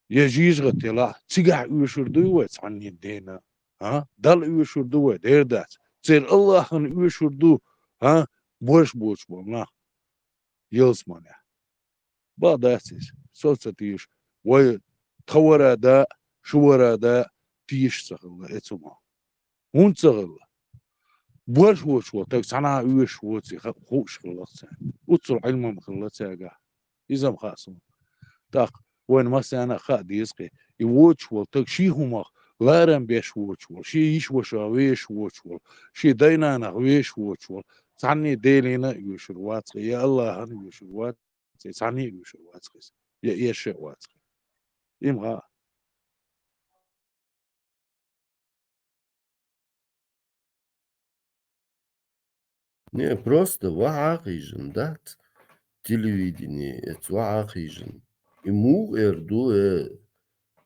я жижигӀа тела, цигахь оьшур дуй вай цхьанний дена? А? Далла оьшур ду вай, дера дац. Церан Аллахьан оьшур ду, а? Борш боцуш болу нах ялсаманехь. Бакъ дац иза, со ца тийша. Вай тхан вара да, шу вара да, тийша ца хилла эцу ма. ХӀунда ца хилла? Борш воцуш волу таг цхьана а оьшуш воций, ха-, хууш хилла-кх царна. Уццул Ӏилма-м хилла цаьргахь. Иза-м хаьа суна. ТӀаккха вайна массарна а хаа деза-кх, и воцуш волу таг шен хӀумах ларам беш воцуш волу, шен йиша-вашах вешаш воцуш волу, шен дай-нанах вешаш воцуш волу, цхьанний Делина а оьшур вац-кх, я Аллахьана а оьшур вац, я цхьанний а оьшур вац-кх иза, я эша а вац-кх. И-м хаьа. Не, просто ваха а хьийжина дац, телевидение эца ваха а хьийжина. И муха эр ду, э,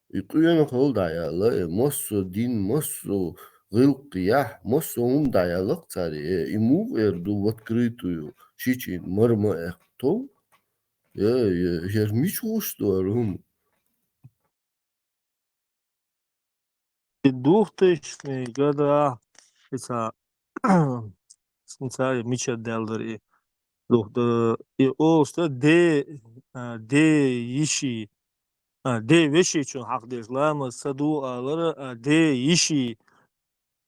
и къонахалла дӀаяьлла, э, массо а дин, массо а гӀиллакх яхь, массо а хӀума дӀаялакх цара, э, и муха эр ду в открытую, шичийн мара ма аьккхав? Э, э, ер мича гӀуш ду ара хӀума? И двухтысячные года, и ца, цари мича даьлла дара и. Дух да, и олуш да, де, а, де йиши, а, де вешичун хьакъ деш, ламаз ца ду алара, а, де йиши,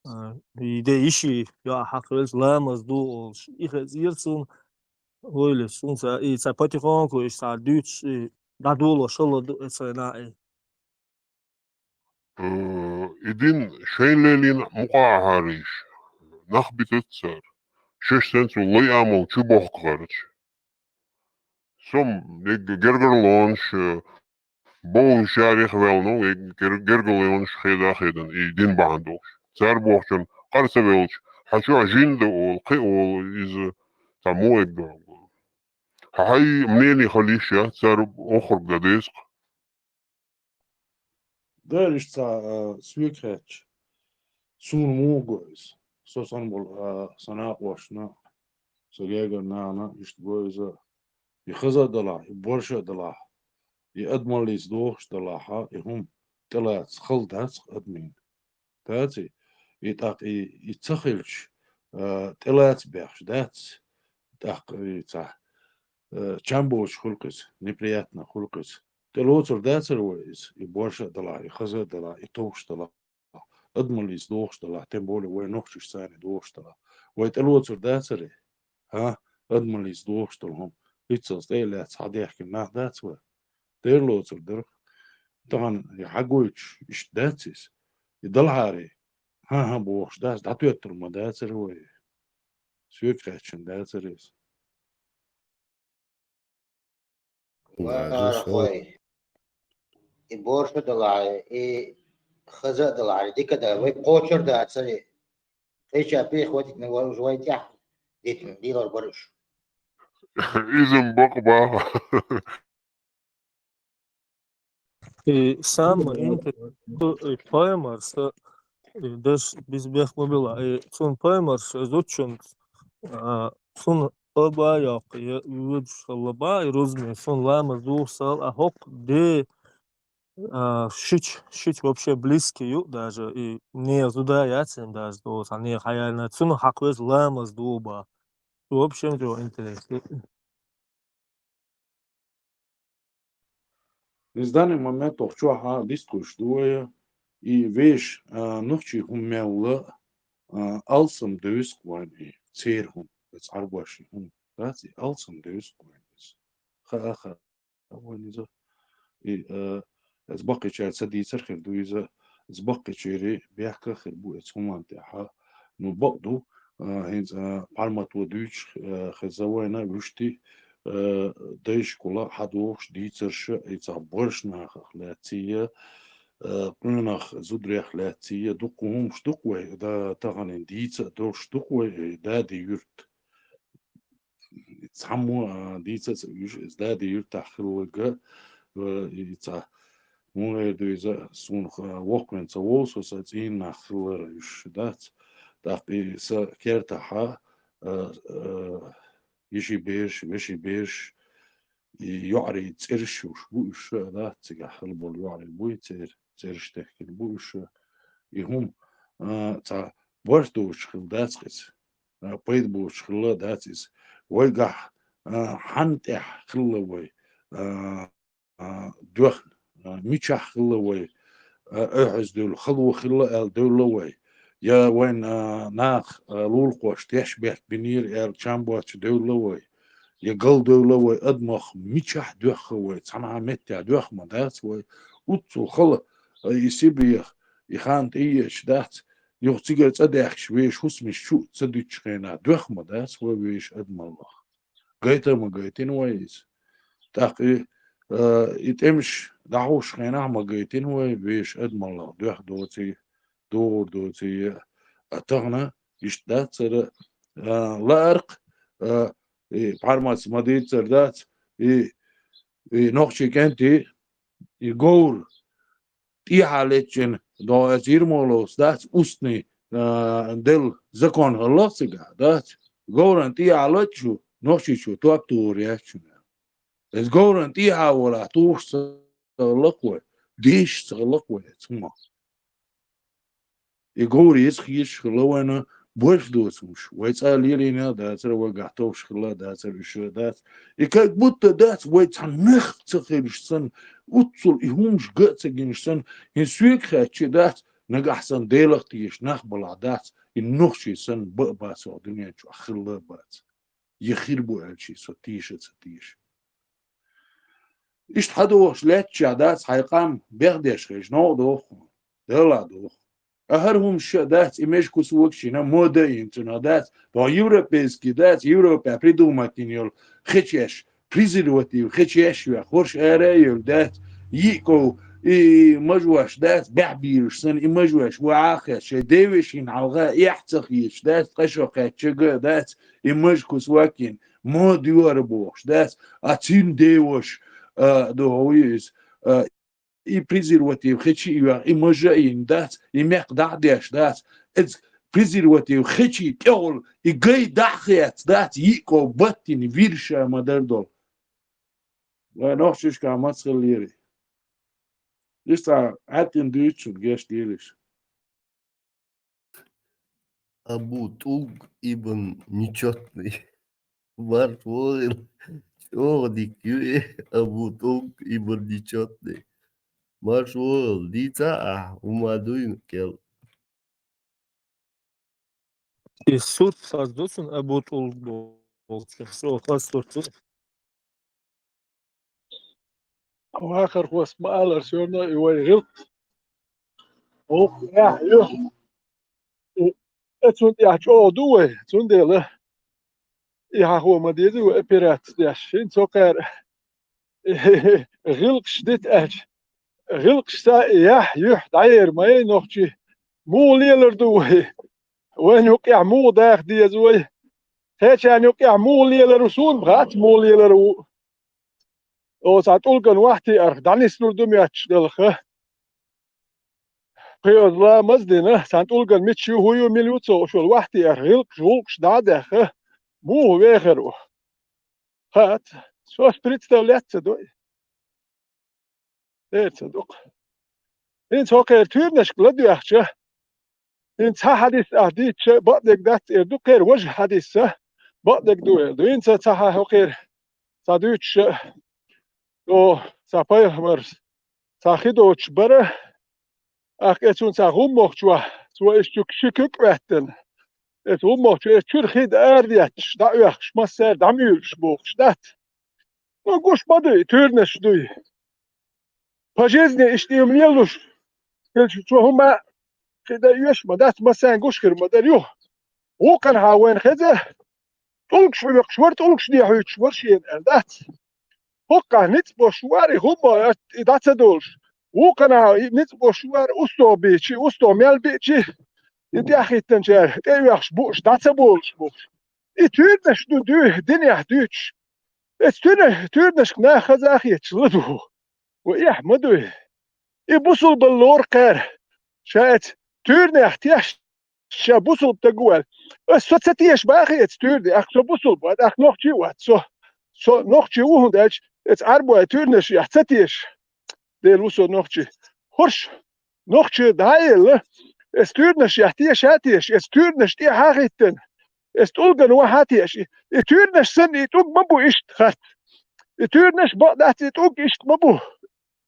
а, и де йиши, я хьакъ велш, ламаз ду олуш. И хезира цунна, ойла, цунца, и ца потихоньку, и ца дуьйцуш, и дӀадоло шалла ду, и ца на, и. Э, и дин шайн лелийна мукъа а хьарийш, нах битац цара. Шаьш санна цу лай амал чу бохку гӀерташ. Сом г-, гергарлонаш, э, бовлушарех ваьлла, ну, э, гер-, гергарлонаш хеда хедан, и дин бахьана долуш. Цара бохучун къар ца велча, хьан чохь жин дан олу, кхин олу, иза цхьа мо эгга. Хьан хьайн мнение хила йиш я, цара охург дан деза-кх. Дера иштта цхьа, а, соьга хаьттича, суна муха го иза? Со санна болу, а, сан накъошна, сан гергара нана иштта го иза. И хаза а далахь, и борша а далахь, и адамаллица дохуш а далахь, и хӀума тӀелаца хала дац-кх адамийн. Дац и? И тӀаккха и, и ца хилча, а, тӀелаца бехаш дац. ТӀаккха и цхьа, а, чам боцуш хуьлу-кх иза, неприятно хуьлу-кх иза. ТӀелоцур дацара вай иза, и борша а далахь, и хаза а далахь, и товш а далахь, адамаллица дохуш а далахь, тем более вай нохчашца дохуш а далахь. Вай тӀелоцур дацара, хӀа, адамаллица дохуш а долу хӀума, хӀинццалц тӀе а лаьцна хьан дехкина нах дац вай? Дера лоцур дара. Тахана и хьагойтуш иштта дац иза? И далахьара, хӀан-хӀа бохуш дац, дӀатоьттур ма дацара вай? Соьга хаьттича дацара иза. Вай, Вай, хой. И борша а далахь, и хаза а далахь, дика а далахь, вай кхочур дацара. Кхеча пехотикна вай уж вай тӀехь дитина, дилар бара уж. Иза-м бакъ баха. И самое интересное, и поймарса, и даш безбех ма била, и цун поймарша зудчун, а, цун оба йоккху, я вуьдуш хала ба, и рузме, цун ламаз духсал, а хӀокху де, а, шич, шич вообще близкий ю даже, и не зуда яц им даже, то, а не хаяна, цун хьакъ веза ламаз дуба. В общем, чего интересно. Иза данный момент охчохьа дистхуьлуш ду вай, и веш, а, нохчий хӀума мелла, а, алсам девза-кх вайн и церан хӀума, оцу Ӏарбошийн хӀума, дац и алсам девза-кх вайн иза. Хаа, хаа вайн иза. И, а, Ас баккхийчара ца дийцар хир ду иза, ас баккхийчерий бехках хир бу эца хӀуманна тӀехьа. Ну, бакъ ду, а, хӀинца, а, Пхьармато дуьйцуш, а, хеза вайна вуьшти, а, дайшкула хьадохуш дийцарша, и цхьа борш нахах лаьццийа, а, къонах зударех лаьццийа, дуккха хӀумаш дукха вай, да, таханин дийца а долуш дукха вай, э, Дади юрт. Цхьаммо, а, дийца а ца уьйш, иза Дади юьртахь хилларга, а, и цхьа, муха эр ду иза, суна, а, воккхавина ца волу со, сан цӀийнах хиллара уьш дац. ТӀаккха и сан кертахьа, а, а, йиши бераш, веши бераш, и йоӀарий цӀераш уьш бу уьш, а, дац, цигахь хила болу йоӀарий буй, цер-, цӀераш техкина бу уьш. И хӀума, а, цхьа барт доцуш хила дац-кх иза. А, пайда боцуш хилла дац иза. Вайгахь, а, хьанна тӀехь хилла вай, а, а, доьхна, а, мичахь хилла вай, а, ойхьаза девлла, хало хилла аьлла девлла вай, я вайн, а, наха, а, лулахошка теш-бетта бинера аьлла чам боцчу девлла вай, я гал девлла вай, адамах мичахь доьхна вай, цхьанхьа меттехь доьхна ма дац вай, уццул хала, а, и Сибрех, и хан тӀееча дац, юха цигара цӀа даьхкича вешан хӀусамаш чу ца дуьтучу хенахь доьхна ма дац вай вешан адамаллах. Гайта а ма гайтина вай иза. ТӀаккха и, а, и тӀемаш дӀахьуш хенахь а ма гайтина вай вешан адамаллах доьхна доций, догӀур доций, а тахана иштта дац цара, а, лаарх, а, и Пхьарматца ма дийццара дац, и, и нохчий кӀентий, и говр тӀехьа леччина догӀу эца Ермоловс дац, устный а, Делла закон хилла цигахь, дац? Говран тӀехьа лаччу, нохчичу топ тугӀур яц шуна. Иза говран тӀехьа волахь тухуш ца лакхой, деш ца лакхой, цхьа ма. И говр иза хеташ хилла вайна, больше доцуш. Вай цӀа лелийна дацара, вай гахь товш хилла дацара, уьш дац. И как будто дац, вай цхьа нах ца хилаш санна, уццул и хӀумаш ган а ца гинаш санна, хӀин соьга хаьттича дац, нагахь санна Делах тешаш нах балахь дац, и нохчий санна ба а бац оха дуьнен чохь, хилла а бац. Я хир бу аьлча, со теша а ца теша. Иштта хьадохуш лаьттачохь дац хьайн къам бехдеш хилча, новкъа доху, Дала доху. А хӀара хӀумаш а дац, и меж кусок шина мода а йина цунах дац, бо европейский дац, Европа придумать йина йолу хечеш, презерватив хечеш вех, хӀорш ара а йолу дац, йиъ ков, и мажош дац, бехбийраш санна, и мажош ваьхьа а хеш, шайн девешин хьалха эхь ца хеташ дац, ткъа шо кхаьчча а дац, и маж кусок йина, мода юьйр бохуш дац, а цуьнан девош, а, доху иза, а, и презерватив хечи а йоьхна, и мажа а йина дац, и мекх дӀа а деш дац, иза презерватив хечи тӀехула, и гай дӀа а хецна дац, йиъ ков баттина вирша ма-дарра долу. Вай нохчашкахь маца хиллера? Иштта Ӏаьттина дуьйцучун гечдийла иш. Абу ТӀулг ибн Нечётный. Марш вогӀийла, чӀогӀа дика ю и, Абу ТӀулг ибн Нечётный. Марш вогӀийла, дийца ахь, хӀума дуйна кел. И сурт хаза ду цунна, Абу ТӀулг бохучун, со хаза сурт ду. Вахархошка ма-аллара, всё равно и вай гӀиллакх. Оха, эхь ю. И, и цунна тӀехь чӀогӀа ду вай, цундела и хьахо ма деза вай операци деш. ХӀинца хӀокхара гӀиллакхаш дита аьлча, гӀиллакхашца и яхь юьхь дӀаер ма яй нохчий. Муха лелар ду вай? Вайна юкъехь муха даха деза вай? Кхечарна юкъехь муха лелар ву, суна хац муха лелар ву. Оцу цхьа тӀулган вахтиарх дӀанислур ду моьттуш делха. Кхин оцу ламаз а дина, цхьана тӀулган мича ю, хӀун ю, мила ю ца хууш волу вахтиарх гӀиллакхаш, гӀуллакхаш дӀа а даьхна, муха вехар ву? Хац, со представлять ца до и. Эр ца дукха. ХӀинца хӀокхеран туьйранашка ладоьгӀча, хӀинца цхьа хьадис ахь дийцча, бакъдерг дац эр ду, кхеран важа хьадис а бакъдерг ду эр ду. ХӀинца цхьа хьа хӀокхеран цхьа дуьйцуша, о, цхьа пайхамарс цхьа хи доцуш бара, ахкъе цунна цхьа хӀуммохчо, цо иштта ши куьг а хӀоьттина. Эцу хӀуммохчо эцу чуьра хи дан арадетташ, дӀаоьхкуш, массара дӀамуьйлуш бохуш дац. Ну, гуш ма дуй, туьйранаш дуй. По жизни иштта ийман лелуш, хилча, цо хӀума кхин дан оьшуш ма дац, массарна гуш хир ма дара юха. Вукханхьа вайна хеза, тӀулгаш хьоькхуш вара, тӀулгаш дехьуьйтуш вара шена аьлла дац. ХӀокхахь ницкъ беш вара и хӀумма, и дӀа ца долуш. Вукханхьа и ницкъ беш вара, устагӀа бийчи, устагӀа мел биъчи, и тӀаьхьахӀиттинчара тӀеоьхуш бууш, дӀа ца болуш бохуш. И туьйранаш ду дуьйхьа динехь дуьйцуш. Эцу туьйра-, туьйранашка наха хаза а хеташ ладугӀу. Ва эхь ма дуй. И бусулба лора кхара. Ша эцу туьйранех тешна, ша бусулба стаг ву аьлла. Ас со ца теша бахи эцу туьйранех, со бусулба вац, нохчи а вац со. Со нохчи ву, хӀунда аьлча эцу Ӏарбойн туьйранашех ца теша. Дела ву со нохчи. ХӀорш нохчи дӀа а елла, эцу туьйранашех теша а теша, эцу туьйранаш тӀехьа а хӀиттина, эцу тӀулган вахьа а теша. И туьйранаш санна, и тӀулг ма бу иштта хатта. И туьйранаш бакъ дац, и тӀулг иштта ма бу.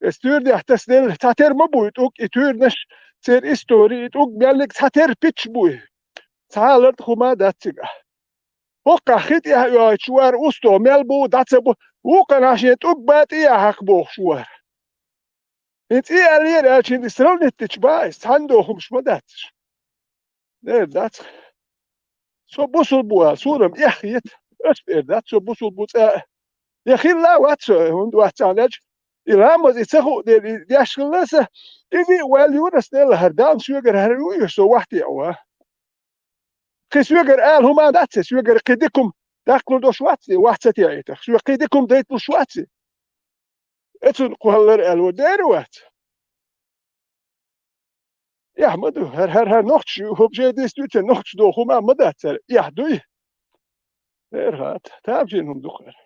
Эцу туьйранех тасаделла, цхьатера ма бу и тӀулг, и туьйранаш, церан истори, и тӀулг меллиг цхьатера пичча бу и. Цхьа а лартӀа хӀума дац цигахь. ХӀокхахь хи тӀехь а оьхуьйтуш вара, устагӀа мел бу, дӀа ца бу, вукханхьа шен тӀулг бан тӀе а хьакха бохуш вара. ХӀинца и аьллера аьлча, хӀинца сравнить дича бан иза, цхьанна доху хӀумаш ма дац уьш. Эр дац. Со бусулба ву аьлла, суна-м эхь хета, ас эр дац, со бусулба ву цкъа а. Я хилла а вац со, хӀунда вац аьлча, и ламаз и ца хуу дела, и деш хилла сан, и виъ ваьлла юра ас, Делла, хӀара Далла соьгара хӀара ву, со вахьте а ван. Кхин соьгара ала хӀума дац, соьгара кхин дика хӀума даккхалур долуш вац, вац ца теӀийтарх, соьга кхин дика хӀума дайталуш вац. Эцунна кхоллар аьлла ву дера вац. эхь ма ду, хӀара, хӀара, хӀара нохчий, хӀума шайн дистуьйцан нохчий доху хӀума ма дац цара, эхь дуй? Эр хӀаъ, тамашийна хӀума ду-кх хӀара.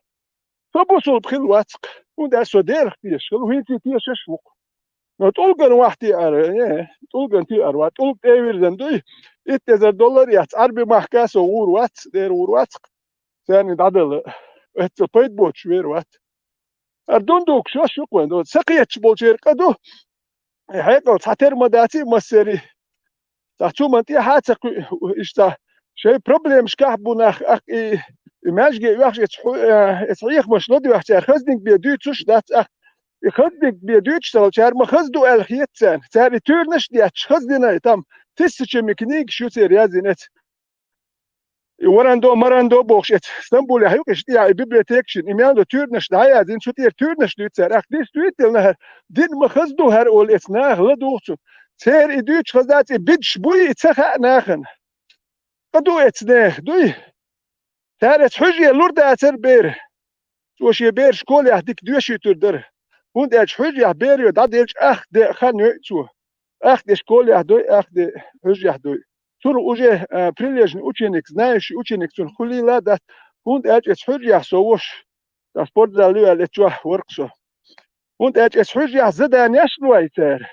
Со бусулба хилла вац-кх, хӀунда аьлча со Делах тешаш хилла, хӀинца тешаш ву-кх. Но тӀулган вахь тӀеара, э, тӀулган тӀеара вац, тӀулг тӀе а вирзина дуй, итт эзар доллар яц, Ӏарби махка со гӀур вац, дера гӀур вац-кх. Царна дӀадала, эццал пайда боцуш вер вац. ХӀара дундук шош ю-кх вайн, ца кхеташ болчеран къа ду. Хьекъал цхьатера ма дац и массерий. Цхьа цу ма тӀехьа а ца кхуьу, иштта шайн проблемашкахь бу нах, аккха и, и маьжге оьхуш, эца хьу-, э, эца хьехамаш ладоьгӀча, цара хазниг бен дуьйцуш дац, аккха и хазниг бен дуьйцуш ца хилча, цара ма хаза ду аьлла хета царна. Цара и туьйранаш а детташ, хаза дина, и там тысячами книгаш ю церан яздина эца. И варандо, марандо бохуш эца Стамбулехь ю-кх иштта, и библиотекашна, и мел ду туьйранаш дӀаяздина, цу тӀера туьйранаш дуьйцу цара. Аккха дистуьйтелла хӀара, дин ма хаза ду хӀара олу эца наха, ладугӀу цунна. Церан и дуьйцуш хаза дац, и бидаш буй, и ца хаьа нахана. Къа ду эца нехан, дуй? Цара эца хьуьжаре лур дацара бер. Цо шен бер школехь дика доьшуьйтур дара. ХӀунда аьлча хьуьжарехь бер йо дӀаделча, ах де а хан йойу цо. Ах де школехь дой, ах де хьуьжарехь дой. Цунах уже, а, прилежный ученик, знающий ученик цунах хуьлийла а дац. ХӀунда аьлча эца хьуьжарехь со вош, сан спортзал ю аьлла, эца чохь вара-кх со. ХӀунда аьлча эца хьуьжарехь заданеш а лой цара.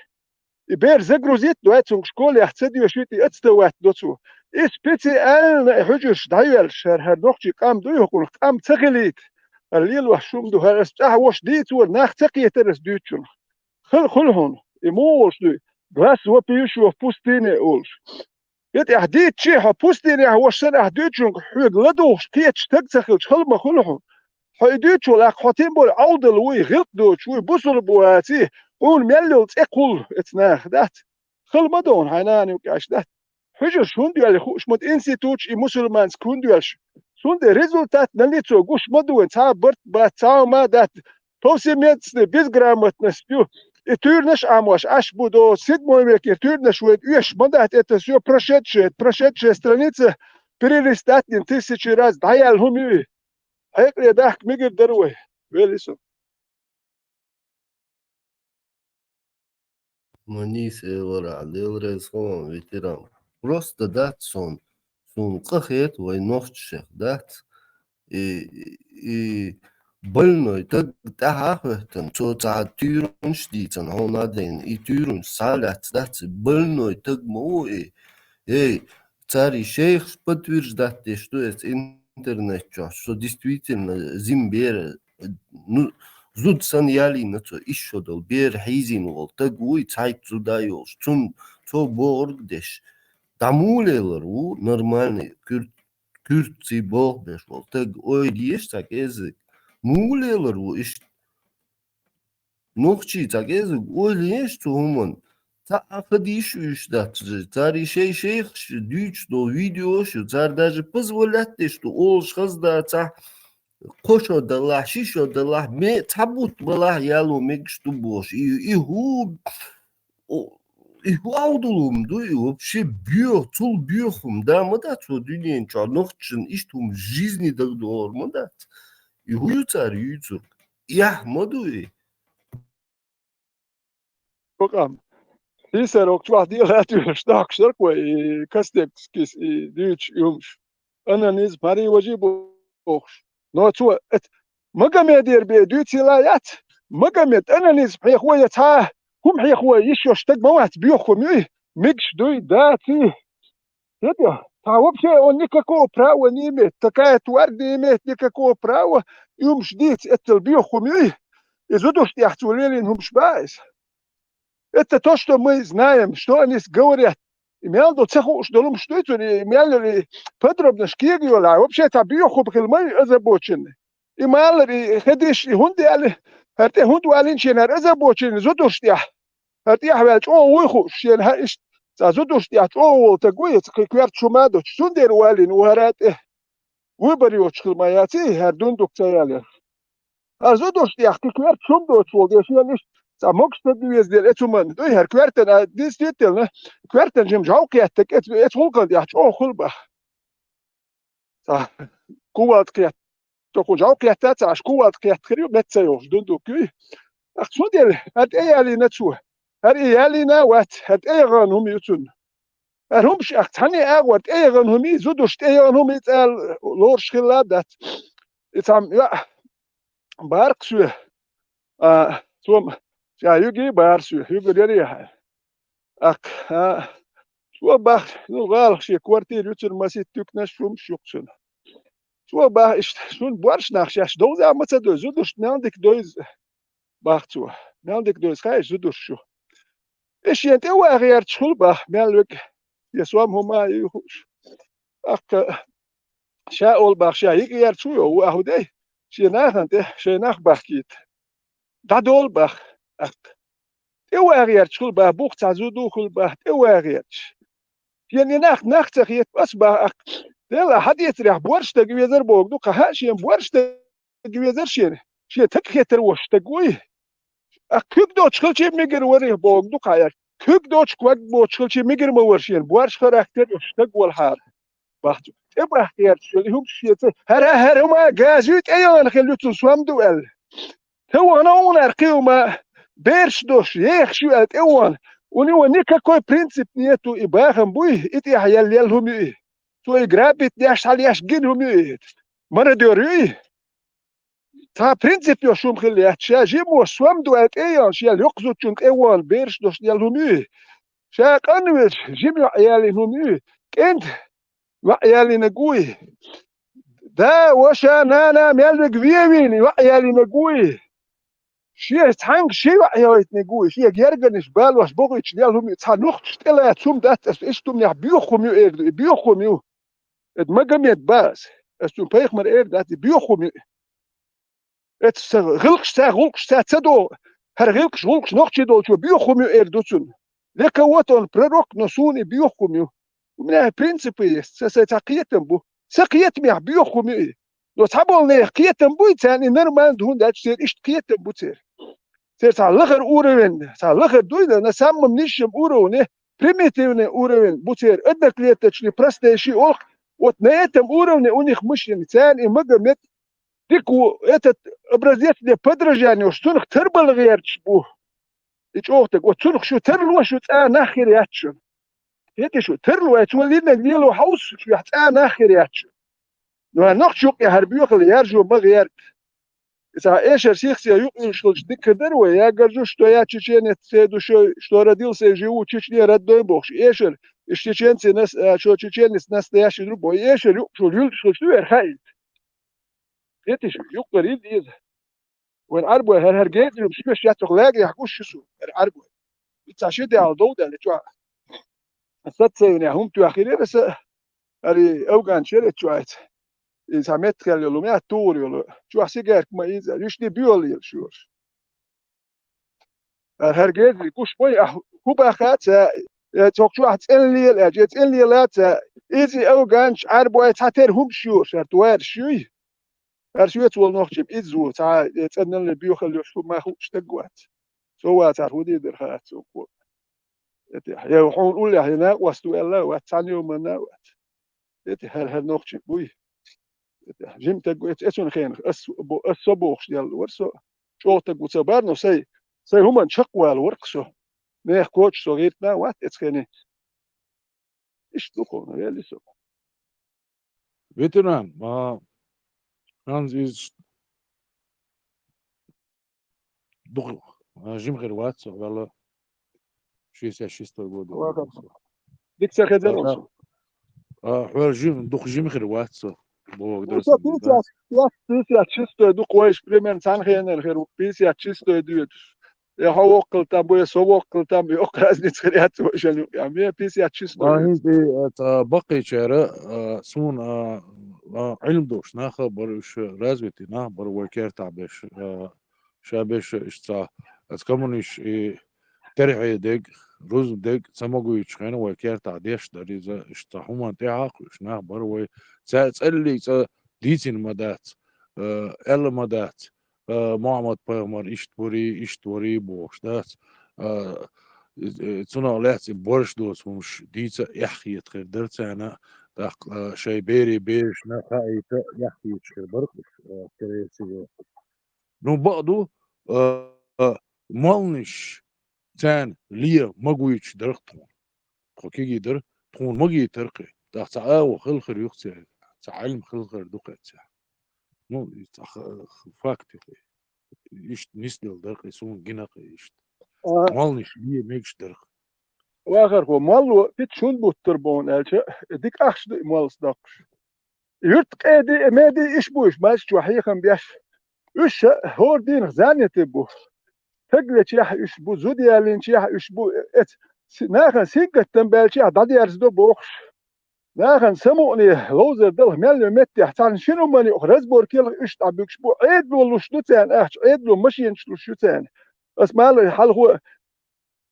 И бер загрузить а дой цунга, школехь ца доьшуьйту, и отставать до цо. И специально и хьуьжарш дӀайоьллуш, хӀара, хӀара нохчий къам дуй хӀокхунах, къам ца хилийта. ХӀара лелош хӀума ду, хӀара ас чӀагӀ вош дийцора, нах ца кхетара ас дуьйцучунах. Хала хуьлу хьуна, и муха волуш дуй, глаз вопиющего в пустыне олуш. И тӀехь дийцча а, хьо пустынехь вош санна ахь дуьйцучунга хьоьга ладугӀуш кхеташ стаг ца хилча, хала ма хуьлу хьуна. Хьо и дуьйцучул тӀаьхьа хьо тем более Ӏовдал вуй, гӀиллакх доцуш вуй, бусулба ву аций, хьуна мел йолу цӀе кхуллу эца наха, дац? Хала ма ду хьуна, хьайн нана юкъа аьлча, дац? Хьуьжарш хӀунда йоьллу хууш ма ду, институташ и мусульманский хӀунда йоьллуш? Цундела результат налицо гуш ма ду вайн, цхьа а барт бац, цхьа а ма дац, повсеместная безграмотность ю, и туьйранаш а Ӏамош Ӏаш бу до, седьмой векера туьйранаш вайна оьшуш ма дац, это всё прошедшее, прошедшая страница, перелистать дина тысячи раз, дӀаяьлла хӀума ю и. Хьекъале дахка мегар дара вай, вели со. Манис элара, Дела реза хуьлда, ветеран. Просто дац суна, суна къа хета вайн нохчашех, дац? И, и больной таг тӀаьхьа а хӀоьттина, цо цхьа туьйранаш дийцина, хьуна а дайна, и туьйранаш схьа а лаьцна, дац? Больной таг ма ву и. Эй, цара и шайхаш подтверждать деш ду эца интернет чохь, со действительно зин бер, ну, зуда санна ялийна цо, исс шо долу бер хьийзийна волу таг вуй, цхьайтта зуда а йолуш, цунна цо бохург а деш. ДӀа муха лелар ву нормальный куьрт-, куьртций болх беш волу таг, ойла еш цхьа кӀезиг? Муха лелар ву иштта? Нохчий цхьа кӀезиг ойла еш цу хӀуманна. Цхьа а хан дийш уьш дац, цара и шай-шайх дуьйцуш долу видеош ю, цара даже позволять деш ду, олуш хаза дацахь, кхо шо далахь, ши шо далахь, ме-, цхьа бутт балахь яло мегаш ду бохуш. И, и хӀу, о, и хӀу Ӏовдал хӀума ду и вообще, боьха, цул боьха хӀума да ма дац вай дуьнен чохь, нохчашна иштта хӀума жизни дагадогӀур ма дац. И хӀу ю цара юьйцург? Яхь ма ду и? Бакъам. Хьийсар окху чохь дела а туьйсуш, дохкуш дара-кх вай и Костецкийс и дуьйцуш юмаш. Анонизм, хӀара важа бохуш. Но цо эт-, Магомедера бен дуьйцийла яц. Магомед анонизм хьехо я цхьа а, хӀума хьехо йиш йолуш стаг ма вац, боьха хӀума ю и, мегаш дуй, даций. Хетий? Цхьа вообще он никакого права не имеет. Такая тварь не имеет никакого права юмаш дийца, эццал боьха хӀума ю и. И зудуш тӀехь цо лелийна хӀумаш бац иза. Это то, что мы знаем, что они с-, говорят. И мел долу ца хууш долу хӀумаш дуй цунна, и мел йолу и подробно кега йолахь. Вообще цхьа боьха хӀума хила ма ю озабоченный. И малар, и хедиш, и хӀунда аьлла, хӀара тӀе хӀунда валийна шена хӀара озабоченный зудуш тӀехь? ХӀара тӀехь ваьлла чӀогӀа вуй хууш шена, хӀара иштта цхьа зудуш тӀехь чӀогӀа волу таг ву, и цхьа кхин коьртачу хӀума а доцуш, цундела валийна ву хӀара тӀе. Выбор йоцуш хила ма яций, хӀара дундук ца ялийна. ХӀара зудуш тӀехь кхин коьртачу хӀума доцуш волу дешна иштта цхьа могуш стаг веза дела эцу хӀуманна. Дуй хӀара коьртана, а, действительно, коьртана жима жӀов кхеттаг эцу, эцу гӀуллакхана тӀехь чӀогӀа хуьлу баха. Цхьа кувалда кхетта, тоху жӀов кхетта, цхьа аша кувалда кхетта хир ю, метта ца йолуш дундук юй. Ахь цундела хӀара тӀе ялийна цо. ХӀара и ялийна а вац, хӀара тӀеяхана хӀума ю цунна. ХӀара хӀумаш ахь цхьанне агӀор тӀеяхана хӀума ю, зудуш тӀеяхана хӀума ю цӀа лоруш хилла а дац. И цхьа йоӀ баркх соь, а, цо ма, ша юги бара соь, югар яри хьа. Акх, а, цо бах, ну, гӀалах шен квартира ю цунна, масийтта туькнаш, хӀумаш ю-кх цунна. Цо бах иштта, шун боарш нах шаьш довза ма ца дой, зудуш мел дика дойза, бах цо. Мел дика дойза хаьий зудуш шу. И шен тӀе ваха гӀерташ хул бах, мел вег. Я сом хӀума а ю хууш. Аккха, ша олу бах, ша йиъ гӀерташ ву йо, ву ахьу дей. Шен нахана тӀе, шайн нах бахкийта. ДӀадолу бах, аккха. ТӀе ваха гӀерташ хул бах, бух цхьа зуда хул бах, тӀе ваха гӀерташ. Шен и нах, нах ца хетта, ас бах, аккха. Делла, хьан децарехь боарш стаг везар боху ду, кхаха шен боарш стаг везар шена, шен таг хетар вош стаг вуй. Аккха куьг доцуш хилчий мигар варий боху ду кхаьш. Куьг доцуш, ког боцуш хилчий мигар ма вара шена, боарш характер йолуш стаг волхьара. Бах цо. ТӀе бах гӀерташ йолу и хӀумаш шеца. ХӀара, хӀара хӀума газа ю, тӀеяхана хилла ю цунна сом ду аьлла. Ца вахана хьуна хӀара кхин хӀума, бераш дош, ехаш ю аьлла тӀе вахана. У него никакой принцип нету, и бахам буй, и тӀехь ял, ял хӀума ю и. Цо и грабить деш, схьалеш гина хӀума ю и. Мародёр ю и. Цхьа принцип йолуш хӀума хилла яц, ша жима вош сом ду аьлла тӀе а яхана, шел йоккха зудчунна тӀе а вахана, бераш дош ял хӀума ю и. Ша къанвелча жима йоӀ ялийна хӀума ю и. КӀентан йоӀ ялийнарг вуй. Да, ваша, нана, мел верг вен вийна йоӀ ялийнарг вуй. Шен цхьаьнга шен йоӀ ялийтинарг вуй. Шен гергарнаш балош бохуьйтуш ял хӀума ю. Цхьа нохчаш тӀелаца хӀума дац аса, иштта хӀуманехь боьха хӀума ю эр ду, и боьха хӀума ю. Эт Магомед бац. Ас цунна пайхамар эр дац, и боьха хӀума ю. Эт са гӀиллакхаш ца, гӀуллакхаш ца, ца догӀу. ХӀара гӀиллакхаш, гӀуллакхаш нохчий долчо боьха хӀума ю эр ду цунна. Для кого-то он пророк, но суна и боьха хӀума ю. У меня принципы есть, са, сайн цхьа кхетам бу. Сан кхетамехь боьха хӀума ю и. Но цхьаболу нехан кхетам буй, царна и нормально ду, хӀунда аьлча церан иштта кхетам бу церан. Церан цхьа лахара уровень, цхьа лахара дуй дан, на самом низшем уровне, примитивный уровень бу церан, одноклеточный, простейший олх. Вот на этом уровне у них мышление. Царна и Магомед дика ву, этот образец для подражания, уж цунах тарбала гӀерташ бу. И чӀогӀа стаг, вот цунах шу тарло, шу цӀа нах хир яц шуна. Хетий шу, тарло, цо линнарг лело хьовса, шуьх цӀа нах хир яц шуна. Ну, хӀара нохча юккъе хӀара боьхалла яржо ма гӀерта. Иза эшар сих-сиха юкъа йолуш хилча дика хир дара вай, я горжусь, что я чеченец, всей душой, что родился и живу в Чечне, родной бохуш. Эшар, из чеченцы нас-, а, что чеченец настоящий друг боху. Эшар юкъа шул юьллуш хилча ду вер хаийта. Хетий шу, юккъара йилла иза. Вайн Ӏарбой хӀара, хӀара герзарш шоьш яц, оха лагерехь гуш ю суна, хӀара Ӏарбой. Ица ши дегӀал дов даьлла чохь. Сацайна хӀума тоьхира аса, хӀара и афганчу яра чохь ица. И цхьа меттахъял йолу, меттахъ тухур йолу. Чохь сигарка ма ийца, вишни боьхалла елаш йош. ХӀара герзарш гуш бой, ахь хӀун баха ца, э, цо чохь цӀена лела аьлча, э, цӀена лела ца, иза афганчу Ӏарбой цхьа тера хӀумаш йош, хӀара товарищ юй. ХӀара шоьца волу нохчи иза ву, цхьа, э, цӀанналле боьхалла йолуш хӀума хууш стаг вац. Со вацахь хӀун дийр дара хаьа цо кхо. Эти, я хьуна уллехь, я накъост ву аьлла а вац, цхьана йоманна а вац. Эти, хӀара, хӀара нохчи буй. Эти, жима стаг ву, эцу, эцунна хенах, ас, бо-, ас со бохуш делла вара со. ЧӀогӀа стаг ву ца бара, но сай, сай хӀуманна чекхвала вара-кх со. Нехан коча со гӀиртина а вац эцу хене. Иштта ду кхуна, вели со. Ветеран, а, хӀанз иза дукха, а, жима хир вац со, ваьлла шестьдесят шестой год. Ладно. Дика ца хезар ву со. А, хьоьл жим-, дукха жима хир вац со. Бог Ну, со дерзан, да? пятьдесят, пятьдесят шестой ду, кхойш примерно цхьана хенара хир ву, пятьдесят шестой доьдуш. Я хьо воккхал там бу, я со воккхал там бу, йоккха разница хир яц вайшан юкъа. Я, ме пятьдесят шестой. Ма хӀинца и, а, ца баккхийчара, а, суна, а, а, Ӏилма долуш нах а бара, уьш развитый нах а бара вай кертахь беш, а, ша беш иштта цхьа, аса коммуниш и терхье дег, рузба дег ца магуьйтуш хенахь вай кертахь деш дара иза, иштта цхьа хӀуманна тӀаьхьа а кхуьуш нах бара вай. Цаьрца цӀаллиг цӀа дийцина ма дац, э, аьлла ма дац, э, Мухьаммад-пайхамар иштта варий, иштта варий бохуш дац. Э, э, цунах лаьцна и борш доцу хӀумаш дийца а эхь хета хир дара царна, тӀаккха, э, шайн берийн берашна хаийта а эхь хеташ хир бара, э, скорее всего. Ну, бакъ ду, а, а, молланаш, Царна ле магуьйтуш дарх тхуна. Тхо кегий дара, тхуна магийтар кхы. ТӀаккха цхьа агӀо хилхар юха церан, цхьа Ӏилма хилхар ду кхы церан. Ну, и цхьа х-, х-, факт ю кхы. Иштта нисделла дара кхы, суна гина кхы иштта. А. Молланаш ле мегаш дарх. Вахархо, молло, пит шун буттар бохна аьлча, дика ахча ду и моллас доккхуш. Юрт къеди, меди иш бу уьш, маьждиг чу хьехам беш. Уьш ша хӀора дийнах занятый бу. Стаг лечехь уьш бу, зуда ялийначехь уьш бу, эц, си-, нахана сингаттам баьлчехь дӀадерзадо бохуш. Нахана самукъане ловзар далха мел йо меттехь, цхьана шина хӀуманна юкъа разборка елха уьш дӀабуьгуш бу, Ӏедало луш ду царна ахча, Ӏедало машенаш луш ю царна. Ас мала хьалхо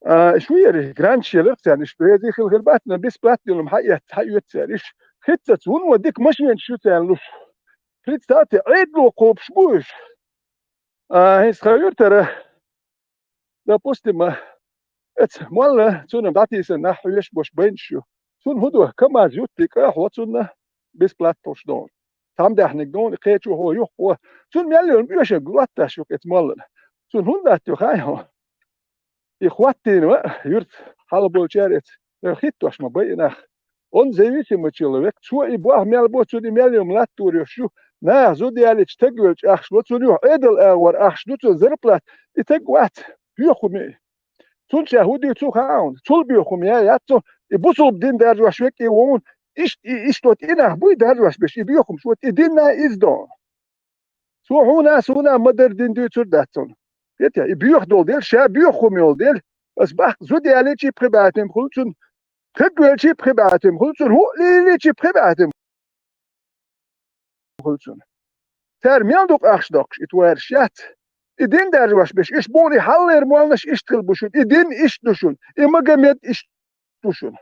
А, шу яра, гранташ елира царна, иштта безий хила хир бац, но бесплатно лум хьаэц-, хьаоьцу цара. Иш хӀинццалц вуно дика машенаш ю царна луш. Представьте, Ӏедало кхобуш бу уьш. А, хӀинца тхан юьртара, допустим, а, эца молла, цунна дӀатийсана нах хьоьжуш бош байнаш ю. Цунна хӀун до, КамАЗ юттий кӀахьо цунна бесплатно луш доху. Цхьамдаьхниг доху, кхечо хьо юххо. Цунна мел йолу оьшург лотташ ю эца моллана. Цунна хӀунда латтайо хаьий хьо? И хӀоттийна ва, юьрта хьалаболчара эца, хӀиттош ма бай и нах. Он зависимый человек, цо и боху мел бо, цунна и мел йолу латтор йош ю, наха зуда ялийча стаг велча ахча ло, цунна юха Ӏедал агӀор ахча ду, цунна зарплат, и стаг вац, боьхуме. Цунна ша хӀун дуьйцу хаьа хьуна? Цул боьхуме я яц цо, и бусулба дин даржош веккъий вон, иш-, и, иштта вот и нах буй даржош беш, и боьхумаш вот, и динна иза дон. Цо хьуна, суна ма-дарра дин дуьйцур дац цунна. Хета, и боьха долу дела, ша боьха хӀума йолу дела, ас баккха зуда ялийчий пхи баьтим хуьлу цунна, стаг велчий пхи баьтим хуьлу цунна, хӀуъа лелийчий пхи баьтим хуьлу цунна. Цара мел дукха ахча доккхуш, и твараш яц. И дин даржош беш, иш буна и хьаллера молланаш иштта хила бу шуна, и дин иштта ду шуна, и Магомед иштта ду шуна.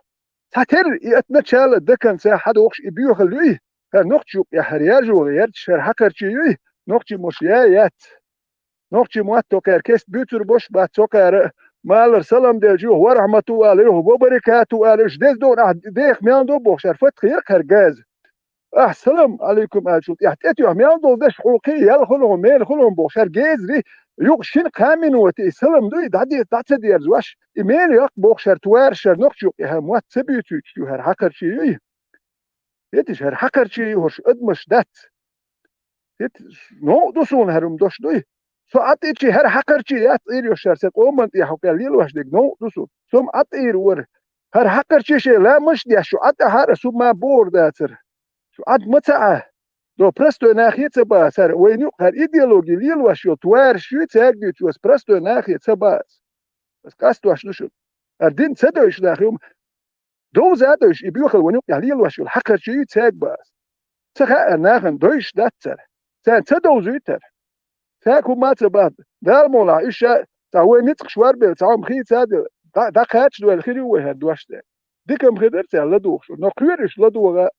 Цхьатерра и от начала до конца хьадохуш и боьхалла юй, хӀара нохча юкъа хӀара яжо гӀерташ, хӀара хьакхарчий юй, нохчий муш я яц. Нохчий мотт токхара кест буьйцур бош бац цокхара, малар салам делча юха ва рахьмату ала, юха ва баракату ала, уьш деза дона ахь деха мел до бохуш, хӀара фатха яра кхара газа. Ахь салам алейкум аьллачул тӀаьхьа тӀетоьхна мел долу даш хьо кхин ял хуьлу хьуна, мел хуьлу хьуна бохуш, хӀара гезари, юкъа шина кхаа миноте и салам дуй, дӀаде-, дӀа ца дерзош, и мел йоккха бохуш, хӀара твараш, хӀара нохча юкъа хӀара мотт ца буьйцуьйтуш ю, хӀара хьакхарчий юй. ХӀеташ хӀара хьакхарчий ю хӀорш адамаш дац. ХӀета новкъа ду суна хӀара хӀума дош дуй. Со Ӏа тӀе чи хӀара хьакхарчий яц Ӏийр йош хӀара сан къоман тӀехь хьо кхел лелош дерг новкъа ду суна. Со ма Ӏа тӀе Ӏийр вара. ХӀара хьакхарчий шайн ламаш а деш шу Ӏа тӀехьара а су ма бохур дацара. Шу Ӏад ма ца Ӏа. До простой нахе ца бац хӀара, вайна юкъа хӀара идеологи лелош йолу твараш юй, цаьрга дуьйцу ас простой нахе ца бац. Ас къастош ду шуна. ХӀара дин ца дойуш нах ю, довза а дойуш, и боьхалла вайна юкъехь лелош йолу хьакхарчий юй цаьрга бац. Ца хаьара нахана дойуш дац цара. Царна ца довзуьйтара. Цаьрга хӀумма а ца бац. Дала мукъалахь, уьш ша цхьа вай ницкъаш варбелла, цхьа хӀума хийца а делла, дӀа-, дӀакхача дойла хир ю вай хӀара дош дерг. Дика-м хир дара цара ладугӀуш, но кхоьру уьш ладогӀа.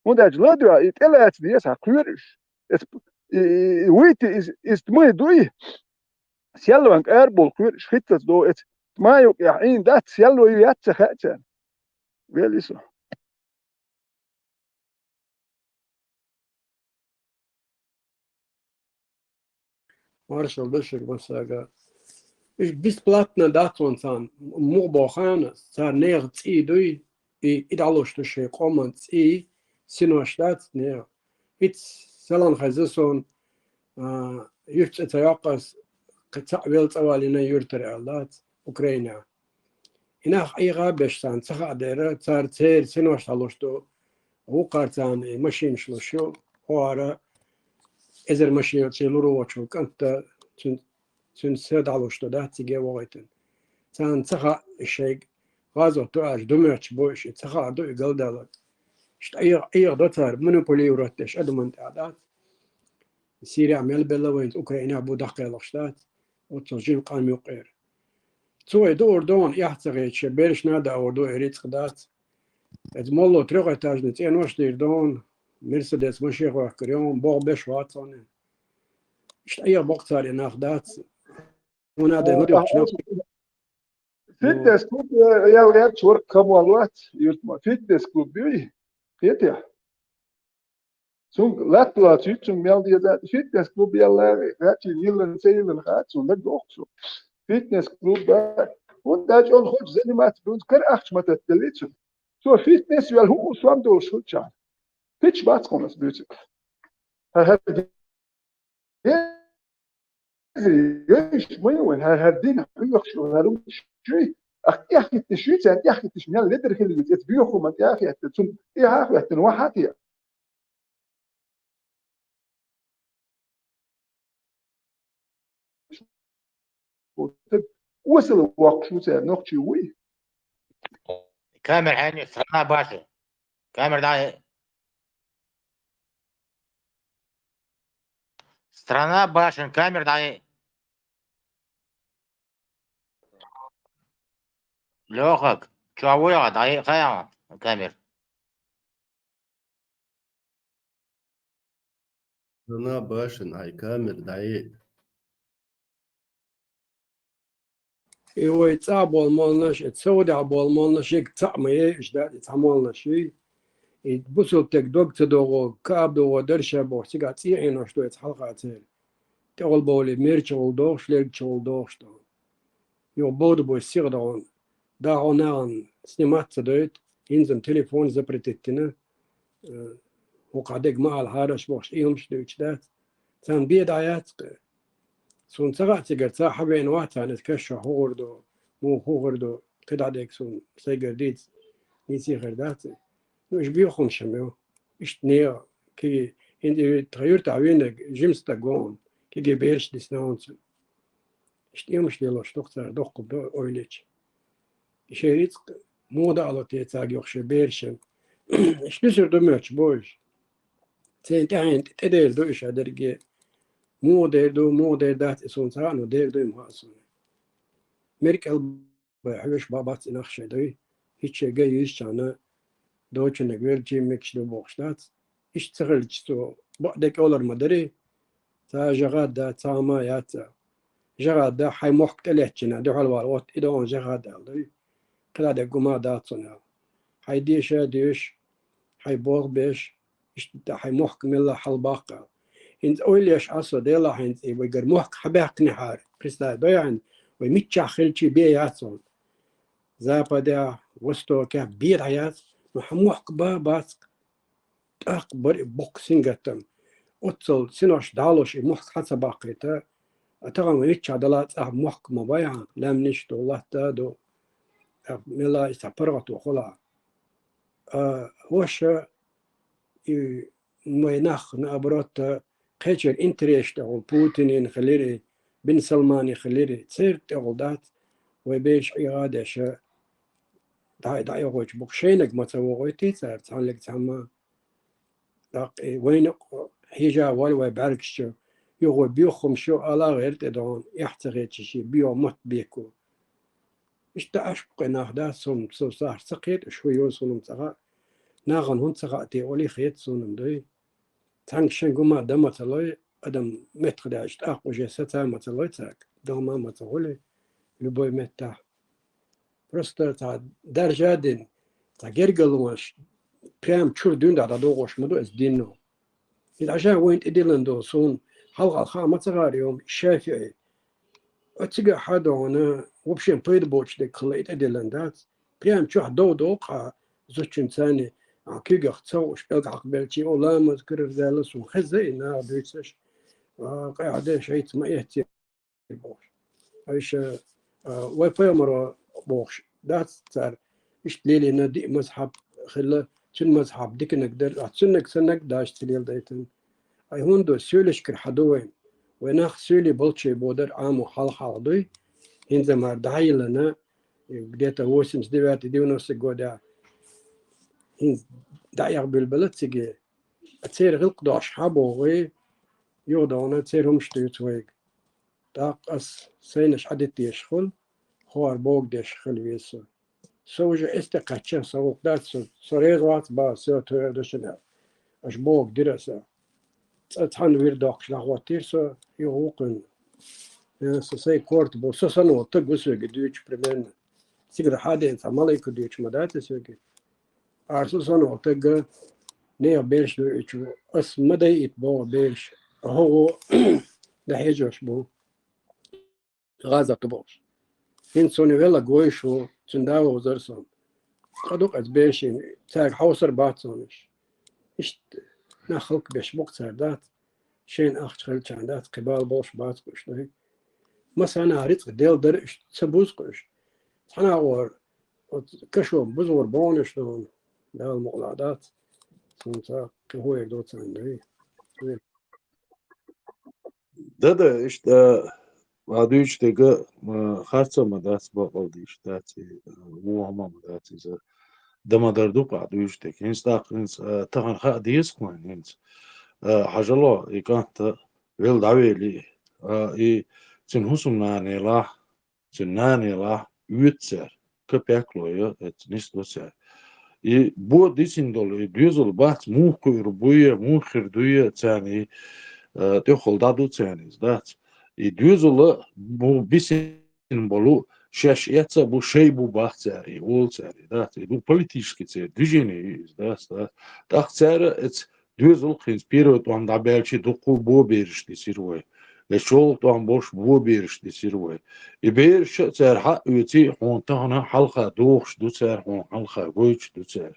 ХӀунда аьлча ладоьгӀа и тӀелаца деза хьан кхоьру уьш. Эц-, и, и, и вуйти иза, иза тмай дуй, селлаван кӀара болу кхоьру уьш хӀиттаца догӀу эца тман юкъехь Ӏийна дац, селло ю яц ца хаьа царна. Вели со. Маршал ду шуьга массаьрга. Уьш бесплатно дац вон царна, муха бохана, цара нехан цӀий дуй, и, и дӀалуш ду шайн къоман цӀий, синош дац нехан. ХӀинца селан хеза суна, а, юьрта цӀе ца йоккху ас, кхин цхьаъ велла цӀа валийна юьртара аьлла дац, Украинехь. И нах Ӏеха а беш царна ца хаа дера, цара церан синош дӀалуш ду, вукхара царна и машинаш луш ю, хӀора эзар машина йоций лур воцчул кӀанта, цуьнан, цуьнан са дӀалуш ду дац циге вогӀуьйтун. Царна ца хаьа и шайга гӀазот ду аьлча, ду моьттуш бу уьш, и ца хаар ду и галдаллалц. Иштта Ӏеха, Ӏеха до цара, манипулировать деш адаман тӀехь дац. Сирехь мел белла вайна, Украинехь бу дахкхелахаш дац. Оццул жима къам юккъера. Цо вай дуур дона, эхь ца хеташ, берашна а даур ду, и рицкъ дац. Эца молло трёхэтажный цӀенош дийр дона, Мерседес машен хӀоьхкар йона, боху беш вац хьуна. Иштта Ӏеха боккху цара и нах дац. Вон а дай ладоьгӀча нах. Фитнес-клуб, э, ял гӀерташ вара кхамол вац, юьртма. Фитнес-клуб юй, кхетехь? Цунга латталаца юьйцу, цунга мел деза, фитнес-клуб яьлла, гӀаьччи йиллина, ца йиллина хаьа, цунна дагадоху со. Фитнес-клуб а, ХӀунда аьлча он хочет заниматься, дуьнца кара ахча ма татталли цуьнан. Цо фитнес вел хӀуъу сом долуш хилчахьана. Пич бац хьуна ас буьйцург. ХӀара деза, йойш ма ю вайн, хӀара, хӀара дина хьоьхуш ю, хӀара луш ю. Ах, тӀехӀитташ ю, царна тӀехӀитташ мел ледара хила веза, эца боьхаман тӀехӀетта, цунна тӀехьа а хӀоьттина, вахьа а те. Осала воккхуш ву цара, нохчий вуй. Камера хьенех, страна башен. Камера дӀа-, страна башен, камера дӀа-, Лёхак, чохь вуй хьо, дӀа-, кхайкха камера. Страна башен, хьайн камера дӀае. И вай цӀа болу молланаш, и Саудехь болу молланаш, ерг цхьаъ ма ю, иштта дац, и цхьа молланаш ю. И бусалба стеган дог ца догӀу, каба догӀу, дарша боху, цигахь цӀий Ӏенош ду иза хьалха церан. ТӀехула бовлий, мерчахула дохуш, лергчахула дохуш ду. Юха бовда бой сиха догӀун. Да хьо нахана снимать ца дойту, хӀинца-м телефон запретить дина. Э, хӀокху дег ма ала хьараш бохуш, и хӀумаш дуьйцуш дац. Царна бен дӀаяц-кх. Суна ца хаьа цигара, цхьа хьан веана вац царна, иза каш чохь хӀун гӀур ду, муха хӀун гӀур ду, кхидӀа дерг суна сайгара дийца, нийса хир дац. Ну, уьш боьхамаш ма ю. Иштта нехан, кхин, хӀинца и тхан юьртахь вийнарг жима стаг ву хьуна, кхин бераш дисна хьуна цуьнан. Иштта и хӀумаш лелош ду-кх цара, доккха бу ойла йича. И шайн рицкъ муха дан ало те цаьрга юха шайн берашна? Иштта дуьсур ду моьттуш бу уьш. Церан тӀаьхьенна тӀе-, тӀедер ду уьш а дерриге. Муха дер ду, муха дер дац, и суна ца хаьа, но дер ду и ма хаьа суна. Мера кӀел бай хьоьжуш бан бац и нах шайн дуй. ХӀинца шайн ган йуьйсучарна, дочуннаг велчий мегаш ду бохуш дац. Иштта ца хилча, цо бакъдерг олур ма дарий. Цхьа жагӀад дац, цхьа хӀума яц. ЖагӀад дац, хьайн мохк тӀелеттачунна дуьхьал вала, вот и догӀун жагӀад аьлла дуй. КхидӀа дерг хӀума дац цунна аьлла. Хьайн деша а доьшуш, хьайн болх беш, иштта хьайн мохк мелла хьалабаккха аьлла. ХӀинца ойла еш Ӏа со, делахь хӀинца и вайгара мохк хьабаьккхинехьара, представь, дой хьуна, вай миччахь хилчий бен яц хьуна. Западехь, Востокехь бен дӀаяц, но хьан мохк бан бац-кх. ТӀаккха бара и боккха сингаттам. Оццул синош дӀалуш и мохк хьан ца баккхийта, а тахана вай миччахь дала цӀахь мохк ма бай хьан, лаьмнаш а ду, латта а ду. ТӀаккха мелла а и цхьа паргӀато хуьлахь. А хӀорш и вай нах, наоборот, кхечеран интересаш тӀехула, Путинан хилира, Бин Салманан хилира, церан тӀехула дац, вай бераш Ӏеха а деш, дӀа-, дӀаохуьйтуш бу-кх, шайниг ма ца вогӀуьйтий цара, цхьаьнниг цхьамма. ТӀаккха и вайна а хьежа ваьлла вай бӀаьргаш чу, юха вай боьхамаш ю ала а гӀерта тӀедогӀун, эхь ца хеташ и боьха мотт бекхо. Иштта Ӏаш бу-кх и нах, дац, суна, со сахьт ца кхета, уьш хӀун йо суна-м ца хаьа. Нахана хӀунда ца хаьа те олий хета суна-м дуй. Цхьаьнга шайн гума дан ма ца лой, адам меттахдаьлча тӀаккха уже саца ма ца лой цаьрга, дан ма ца хуьлий, любой меттахь. Просто цхьа даржа а дина, цхьа гергарлонаш прям чуьра дуьйна дӀадохуш ма ду иза динно. И дӀа ша вайна тӀедиллина ду, суна хьалха хаа ма ца гӀара йома ШафиӀи. Оцигахь хьан догӀана, вообще пайда боцуш дерг хилла и тӀедиллина дац. Прям чохь дов доху хьан зудчуьнца, а, куьйгах ца хууш, пӀелг хьакхабелчий, о, ламаз карардаьлла, суна хезна и наха дуьйцуш, а, къаьхьа де шайца ма эцци бохуш. Айша, а, вай пайхамаро бохуш дац цара, иштта лелийна диъ мазхьаб хилла, цуьнан мазхьаб диканаг дара, а цуьннаг саннаг даша ца леладайтина. Ай хӀунда ду, соьлашкара хьан ду вайн? Вай нах соьлий болчий бодар Ӏамо хьалха-хьалха дуй, хӀинца мара дӀа а йиллина, где-то восемьдесят девятый, девяностый годехь, хӀинца дӀаэха буьлбелла циге. Церан гӀиллакх дош хьан богӀий, юха догӀана церан хӀумаш дуьйцу вайга. ТӀаккха ас сайнаш Ӏадитта дезаш хуьлу, хӀора бога дезаш хила веза со. Со уже эс тӀе кхаьчча, со гӀуллакх дац, со, со реза вац, бах, со тойр ду шуна аьлла. Аша бога дира аса. Цкъа цхьана вир доккхуш дӀахӀоттийра со, юха вукхуьнан. Э, со сайн корта бу, со санна волу стаг ву соьга дуьйцуш примерно. Цигара хьан а деана цхьа малайка дуьйцуш ма дац соьга. Ара со санна волу стаг нехан бераш дуьйцуш ву. Ас ма дайийта боху бераш. ХӀо гӀо дӀахьежош бу. ГӀазот ду бохуш. ХӀинца суна велла гой шу, цуьнан да вовзар сон. Къа ду-кх ас бешина, цаьрга хьовсар бац сонаш. Иштта нах халкъ беш бу-кх цара дац. Шайна ахча хилчарна дац, кхин бала болуш бац-кх уьш, дай. Массанхьа рицкъ Дела дара, уьш ца бузу-кх уьш. Цхьана агӀор, оцу кашо бузор богӀунаш ду, Дала мукъалахь дац. Суна ца кхин хӀун эр ду царна, дай. Да-да, иштта, а, дуьйцу дерг, а, харцо ма дац, бакъалла дийш дац, и, а, вон хӀума ма дац иза. Дан ма дар ду-кх а дуьйцу дерг. ХӀинца тӀаккха хӀинца, а, тахана хаа деза-кх вайна хӀинца. А, хьажало, и кӀант велла дӀавели, а, и цуьнан хӀусамнана елахь, цуьнан нана елахь, оьцу цара, капекло я, эцца нисдо цара. И бо дисина долу, и доьзал бац, муха кхуьур буй, муха хир дуй царна, и, а, тӀехула дӀаду царна иза, дац. И доьзал бу бисина болу, шаьш эцца а бу, шай бу бах цара, и олу цара, и дац. И ду политический церан движение ю иза, дац, дац. ТӀаккха цара эцца доьзал хӀинца первый тӀом дӀабаьлчи дуккха бо бераш дисира вай. Эцца шолгӀа тӀом болуш бо бераш дисира вай. И бераш а цара хьа а оьций, хьуна тахана хьалха дохуш ду цара, хьуна хьалха гойтуш ду цара.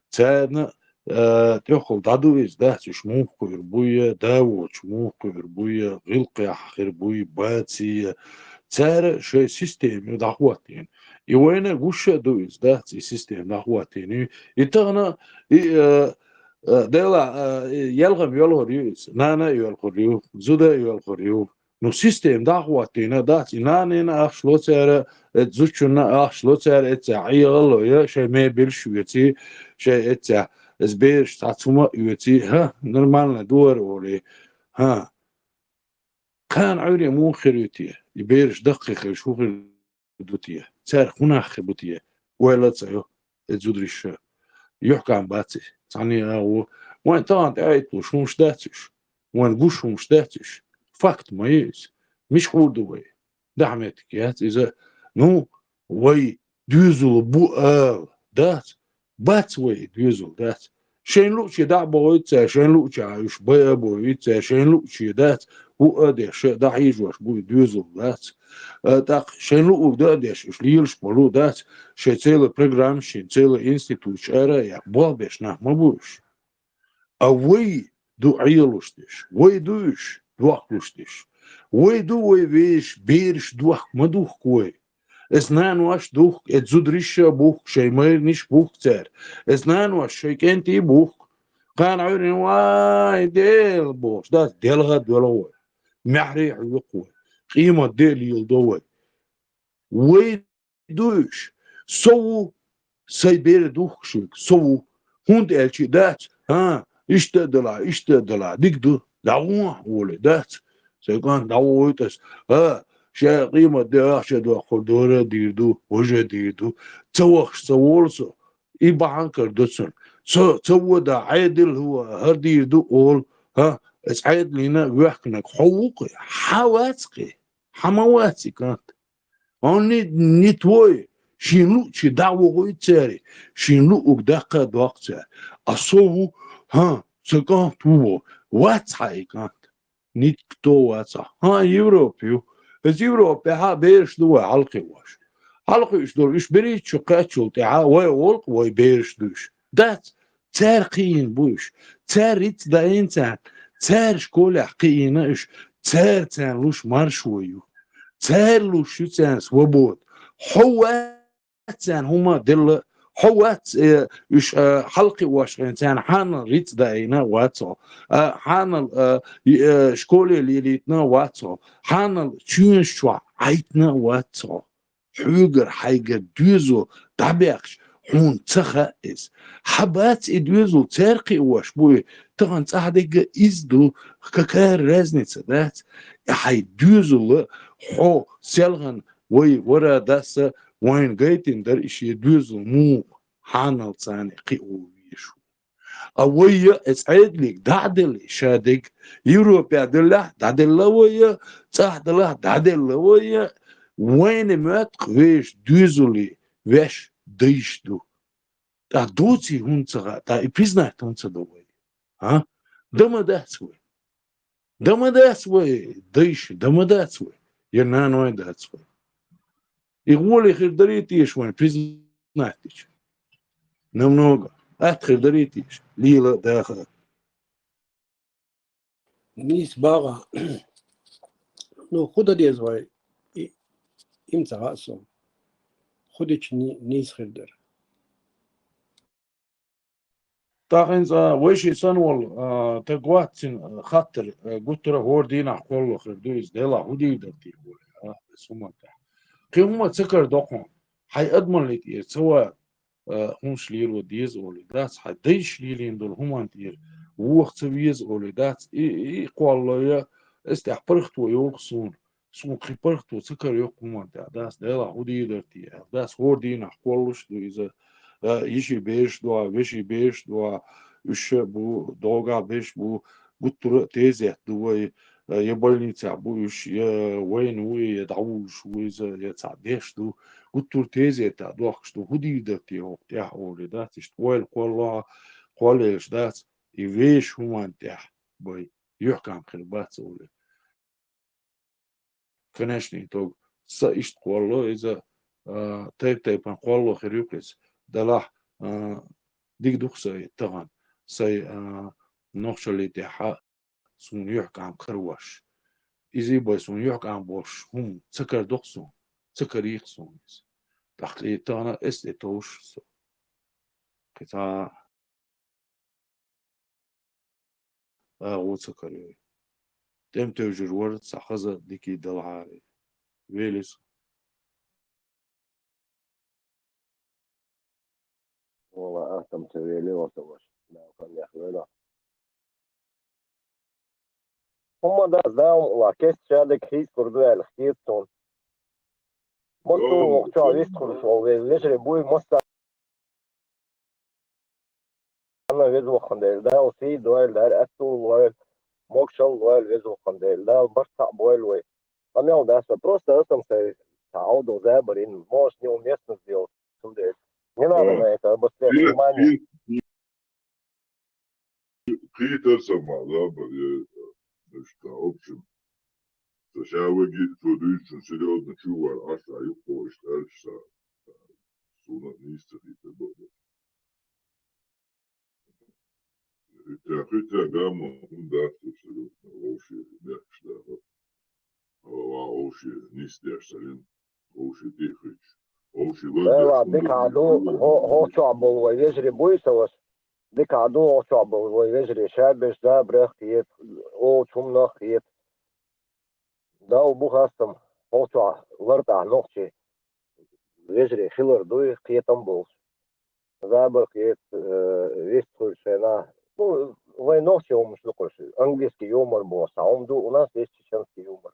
Царна, а, тӀехула дӀаду иза, дац, уьш муха кхуьур буй, да воцуш муха кхуьур буй, гӀиллакхехь хир буй, баций. Цара шайн система ю дӀахӀоттийна. И вайна гуш а ду иза, дац, и система дӀахӀоттийна. И тахана, и, а, а, Дела, а, и ялхам йолхур ю иза, нана а йолхур ю, зуда а йолхур ю. Ну, система дӀахӀоттийна дац, и нанина ахча ло цара, э, зудчунна ахча ло цара, эцца Ӏехалло я, шайн мебелш оьций, шайн эцца, эс бераш цхьацца хӀума а оьций, хӀа, нормально дора олий, хӀа. Кхана Ӏуьйре муха хир ю те? И бераш даккхий хилча хӀун хир ду те? Цаьрга хӀун нах хир бу те? Ойла а ца йо, эцца зудариша. Юьхькан бац и, цхьанне а агӀо. Вайн тахана тӀеӀитталуш хӀумаш дац уьш? Вайн гуш хӀумаш дац уьш? Факт ма ю иза. Мича хуур ду вай? Дахьа меттиг яц иза. Ну, вай доьзал бу ала, дац? Бац вай доьзал, дац? Шайн лууче дӀа а бохуьйту цара, шайн лууче уьш бай а бохуьйту цара, шайн лууче, дац, хӀуъа а деш, дӀахьийжош бу и доьзал, дац? А, тӀаккха шайн луург дан а деш, уьш лелаш болу, дац? Шайн цела программаш, шайн цела институташ ара а яккха, болх беш нах ма бу уьш. А вай ду Ӏелуш деш, вай ду уьш дохкуш деш. Вай ду вай вешан бераш дохка ма духку вай. Эс нанош духку, эцца зудариша а бухку, шайн майранаш а бухку цара. Эс нанош шайн кӀентий а бухку. Кхана Ӏуьйрина, вай, Дела бохуш, дац, делха а доьлху вай. Маьхьарий а хьоькху вай. Къемат де а леладо вай. Вай ду уьш. Со ву, сайн бер духку шуьга, со ву. ХӀунда аьлча дац, а, иштта а дала, иштта а дала, дика ду, дӀагӀо, олий, дац. Сайн кӀант дӀавохуьйту ас, а, ша къемат де ахча доккхур дора а дийр ду, важа а дийр ду. Ца вахаш ца волу со, и бахьана кара ду цунна. Со ца вода Ӏедал хӀу, хӀара дийр ду, олу, а, эс Ӏедалина воьхкинарг хьо ву-кх, хьан вац-кх? Хьан ма вац и кӀант? Хьуна ни, ни твой, шен луучи дӀа а вохуьйту цара, шен луург даккха а доккху цара. А со ву, хӀа, сан кӀант ву бо, вац хьан и кӀант? Никто вац хьан. ХӀа, Европа ю. Эс Европехьа бераш ду вай хьалакхиош. Хьалакхуьуш долу уьш берриг чу кхаьччул тӀаьхьа вай олу-кх вай бераш ду уьш. Дац, цара кхиийна бу уьш. Цара рицкъ даийна царна. Цара школехь кхиийна уьш. Цара царна луш маршо ю. Цара луш ю царна свобода. Хьо вац царна хӀума делла. Хьо вац, э, уьш, э, хьалакхиош хьайна царна хьанал рицкъ даийна вац хьо. А, хьанал, э, и, э, школе лелийтина вац хьо. Хьанал чоьнаш чохь Ӏайтина вац хьо. Хьоьгара хьайгара доьзо дӀабаьккхича, хьуна ца хаьа иза. Хьан бац и доьзал, цара кхиош бу и, тахана цӀахь дерг а иза ду, какая разница, дац? Хьайн доьзал хьо селхана вай вара даса вайна гайтина дара и шен доьзал муха хьанал царна кхио везаш ву. А вай я эца Ӏедалиг дӀа а делла, ша дерг Европехь деллехь, дӀаделла вай я, цӀахь делахь, дӀаделла вай я, вайна моьтту вешан доьзале ваьш дайш ду. ТӀаккха доций хӀунда ца хаьа, тӀаккха и признать хӀунда ца до вай? А? Дан ма дац вай. Дан ма дац вай, дайша, дан ма дац вай. Я наной дац вай. И гӀоле хир дарий теша вайна признать дича? Намного. Атта хир дарий теша? Лела, даха. Нийса багӀа. Ну, хӀу дан деза вай? И, им ца хаьа со. ХӀу дича ни-, нийса хир дара. ТӀаккха хӀинца вайши санна волу, а, таг вац цуьнан, а, хаттар, а, гуттара а хӀора дийнахь кхоллалуш хир ду иза, делахь хӀун дийр дара те, а, вай хӀуманна тӀехь. Кхин хӀума ца карадо хьуна. Хьайн адамаллин тӀера ца вала, а, хӀумнаш лело деза олий дац, хьайн дайша лелийна долу хӀуманна тӀера воха ца веза олий дац, и, и кхоллалуш, иза тӀехь паргӀато йогӀу суна. Суна кхин паргӀато ца карайо кху хӀуманна тӀехь, дац, делахь хӀун дийр дара те аьлла. Дац, хӀора дийнахь кхоллалуш ду иза, а, йиши бераш ду, а, веши бераш ду, а, уьш а бу, догӀа бераш бу, гуттара а тезет ду вай, а, я больницехь бу уьш, я вайна ву, я дӀавуллуш ву иза, я цхьаъ деш ду, гуттара а тезетехь дохкуш ду, хӀун дийр дара те хӀокху тӀехь олий дац, иштта ойла кхоллалуш, кхоллалуш дац, и вешан хӀуманна тӀехь вай юьхькӀам хир бац олий. Конечно, итог. Сан иштта кхоллало иза, а, тайп-тайпана кхоллало хир ю-кх иза. Делахь, а, дика ду-кх сан и тахана, сайн, а, нохчаллин тӀехь суна юьхькӀам карош. Иза бен суна юьхькӀам болуш хӀума ца карадо-кх суна, ца карий-кх суна иза. ТӀаккха и тахана эс тӀе товш со. Кхин цхьа агӀо ца карайой. ТӀем тевжар вара, цхьа хаза дика далахьара. Велий со. Вала, ахтам ца велий, вала, сан ваша. Дала хан яхвела. ХӀумма дац, Дала мукъ лахь, кеста шадерг хийцалур ду аьлла хета суна. Ма ду вокху чохь вистхуьлуш волу веза вежарий буй, массарна веза воккхун дела. Дала сий дойла, Дала аьтту лойла, могушалла лойла веза воккхун дела. Дала барт цхьаъ бойла вай. Къамел дац вай, просто асам сай цхьа Ӏовдал забарин, может, неуместно сделал, цундела. Не надо на это обращать внимание. Кхетар сан ма забар, я, значит, в общем, со ша ваги, со дуьйцу серьёзно, чу вар, аш а юкъо иш тӀарча са, суна нийса ца хетар бакъда. Хита, хита гамма, хӀун дац, серьёзно, вовше мягче даха. Ва, ва, вовше нийса деш ца лин. Вовше тӀе а хилча, вовше вала. Дела, дехьа ду, хӀо-, хӀокху чохь болу вай вежарий буй сан ваша. Дехьа ду, хӀокху чохь болу вай вежарий, ша берш забарах а хета, олучу хӀуманах а хета. Дала бу хастам, хӀокху чохь лартӀахь нохчий вежарий хилар дуй, кхетам болуш. Забарх ет, э, вист хуьлуш хенахь. Ну, вайн нохчийн хӀуманаш ду кхуьш. Английский юмор боху цхьа хӀума ду, у нас есть чеченский юмор.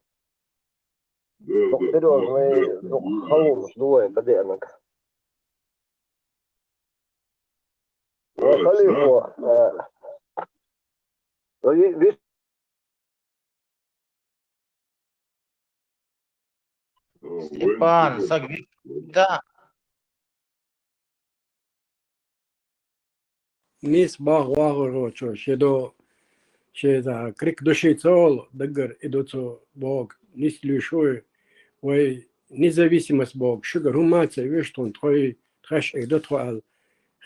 Да, да, серьёзный, да, ну, да, халонаш ду вайн, да, деанаг. Да, халифо, да. Э, ну, и вис- Степан, саг вита. Нийса боху вахархочо, шен до, шен за крик души ца олу, даггара и ду цо боху, нийса луьйш ву вай независимость боху, шуьгара хӀумма а ца вуьш тхуна, тхой, тхаьш и ду тхо аьлла,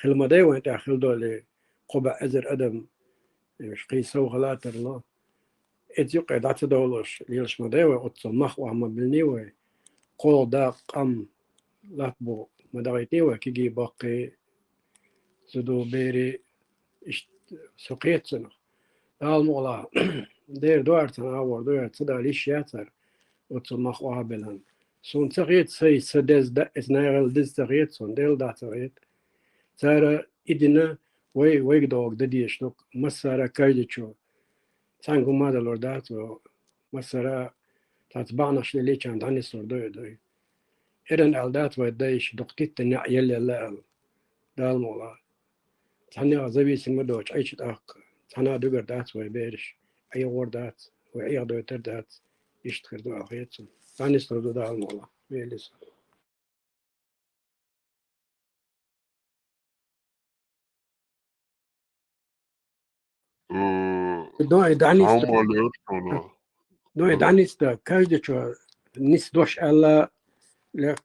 хила ма дай вайн тӀехь хила долий, кхо бӀе эзар адам, уьш кхин сов хила а тарло. Эца юкъе дӀа ца довлуш, лелаш ма дай вай, оццул мах охьа ма биллиний вай. Кхол дакъа къам латта бу ма дагӀийтиний вай, кегий баккхий, зуда, берий, иштта со кхета цунах. Дала мукъ лахь, дера дуьхьал цхьана агӀор дуьхьал ца дала йиш яцара, оццул мах охьа а биллина. Суна ца хета, сай, са деза да, эца наьгӀал деза ца хета суна, Делан дуьхьа ца хета. Цара и дина вай, вайга догӀу дан дезаш ду-кх массара а кайдачо. Цхьаьнгга хӀумма а далур дац вай, массара а цхьацца бахьанаш лелийчарна дӀанислур ду и дай. Эрна аьлла дац вай дайша, дукха титтан неӀ елла аьлла. Дала мукъ лахь. Цхьаннех зависимо доцуш Ӏийча тӀаккха, цхьанна а дуьгур дац вай бераш, Ӏехор дац, вай Ӏехадойтар дац, иштта хир ду аьлла хета суна. ДӀанислур ду Дала мукъ лахь, велий со. М, Ну, и дӀанисда. Салам алейкум. Ну, и дӀанисда. Каждый чо нис дош аьлла, ле,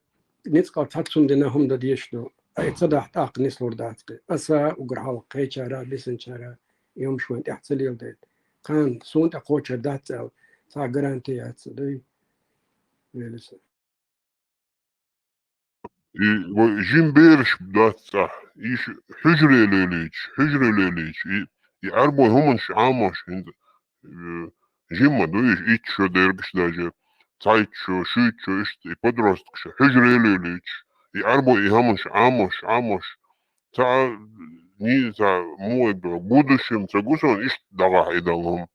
ницкъ цхьацца хӀума дина хӀума дан дезаш ду. Ай ца дахь, тӀаккха нислур дац-кх. Аса угар хьалха кхечара, бисинчара, и хӀумаш вайна тӀехь ца леладайта. Кхана суна тӀе кхочур дац аьлла, цхьа гаранти яц, дуй? Велиса. И вай жима бераш дац цӀахь. Иш хьуьжаре лелийча, хьуьжаре лелийча, и, и Ӏарбой хӀуманаш Ӏамош, хӀинца, э, жима ма ду иш, итт шо дергаш даже, цхьайтта шо, шуьйтта шо, иштта и подросткаш хьуьжаре лелийча, и Ӏарбой и хӀуманаш Ӏамош, Ӏамош. Цхьа, ни, цхьа, муха боху, будущем ца гу суна иштта дагахь и дала хӀума.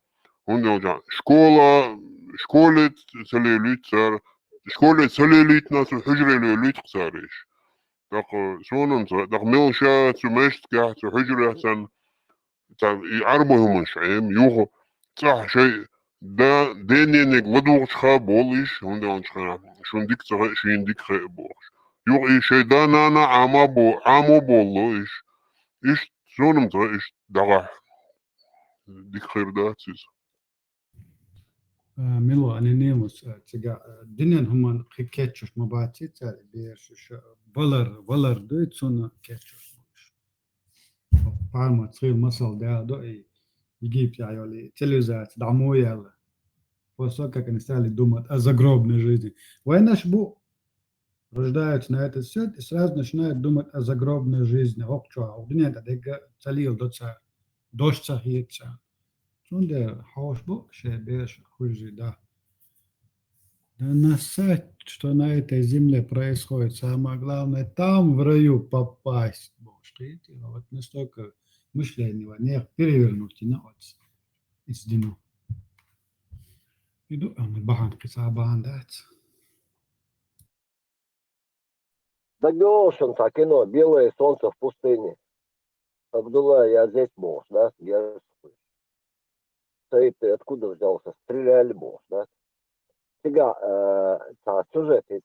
ХӀунда аьлча школа, школе ца лелуьйту цара, школе ца лелуьйту, цу хьуьжаре лелуьйту-кх цара иш. ТӀаккха суна-м ца, тӀаккха мел ша цу мешкахь, цу хьуьжарехь санна, цхьа и Ӏарбой хӀуманаш Ӏема, юха цӀахь шайн да, ден-ненега ладугӀучу ха болу иш, хӀунда аьлча шуна дика ца хаьа, шена дика хаьа бохуш. Юха и шайн да-нана Ӏама бо-, Ӏамо болу иш. Иштта суна-м ца, иштта дагахь дика хир дац иза. А, мила ван, Нимус, а, цига, а, дуьненан хӀуманна кхин кечъеш ма бац цара, бераш, ш-, валар, валар дуй цунна кечъеш болуш. Парма цхьа масал да до и Египте йолу и цивилизация дӀа мо яьлла. После того, как они стали думать о загробной жизни. Вайнаш бу, рождаются на этот свет и сразу начинают думать о загробной жизни. ХӀокху чохь, хӀокху дуьнен тӀе дерг ца леладо цара, дош ца хета царна. Цундела хьовш бу шайн бераш хуьлуш да. Да насрать, что на этой земле происходит. Самое главное, там в раю попасть. Боже, ты, вот настолько мышление вот не перевернуть, и на вот из дину. Иду, а мы бахан, киса бахан дац. ДагадогӀу шуна цхьа кино «Белое солнце в пустыне»? Абдулла, я здесь бохуш, да? Я... Саид, ты откуда взялся? Стреляли бохуш, да? Цига, э, цхьа сюжет иза.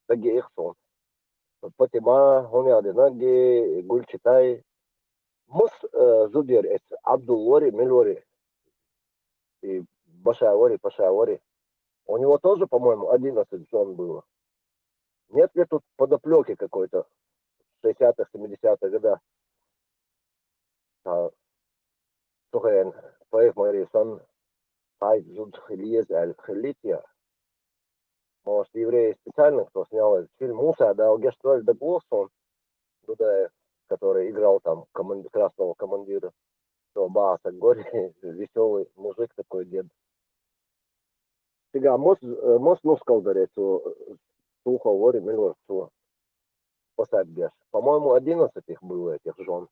Дагеъ суна. Патима, хӀун ял динарг, Гульчатай. Мас, э, зуда яра эца? Абдул вари, мила вари? И Баша вари, Паша вари? У него тоже, по-моему, одиннадцать жён было. Нет ли тут подоплёки какой-то в шестидесятых, семидесятых годах? А, слушай, поэт Марии Сан, тай зуд хилиез аль хилития. Может, евреи специально, кто снял этот фильм? Муса, да, Алгештваль Даглосон, Дудаев, который играл там команд-, красного командира. Что, Бааса горе, веселый мужик такой, дед. Цига мос, э, мос нускал даре цу, э, цу ховори милвар цу посадгеш. По-моему, одиннадцать их было, этих жён.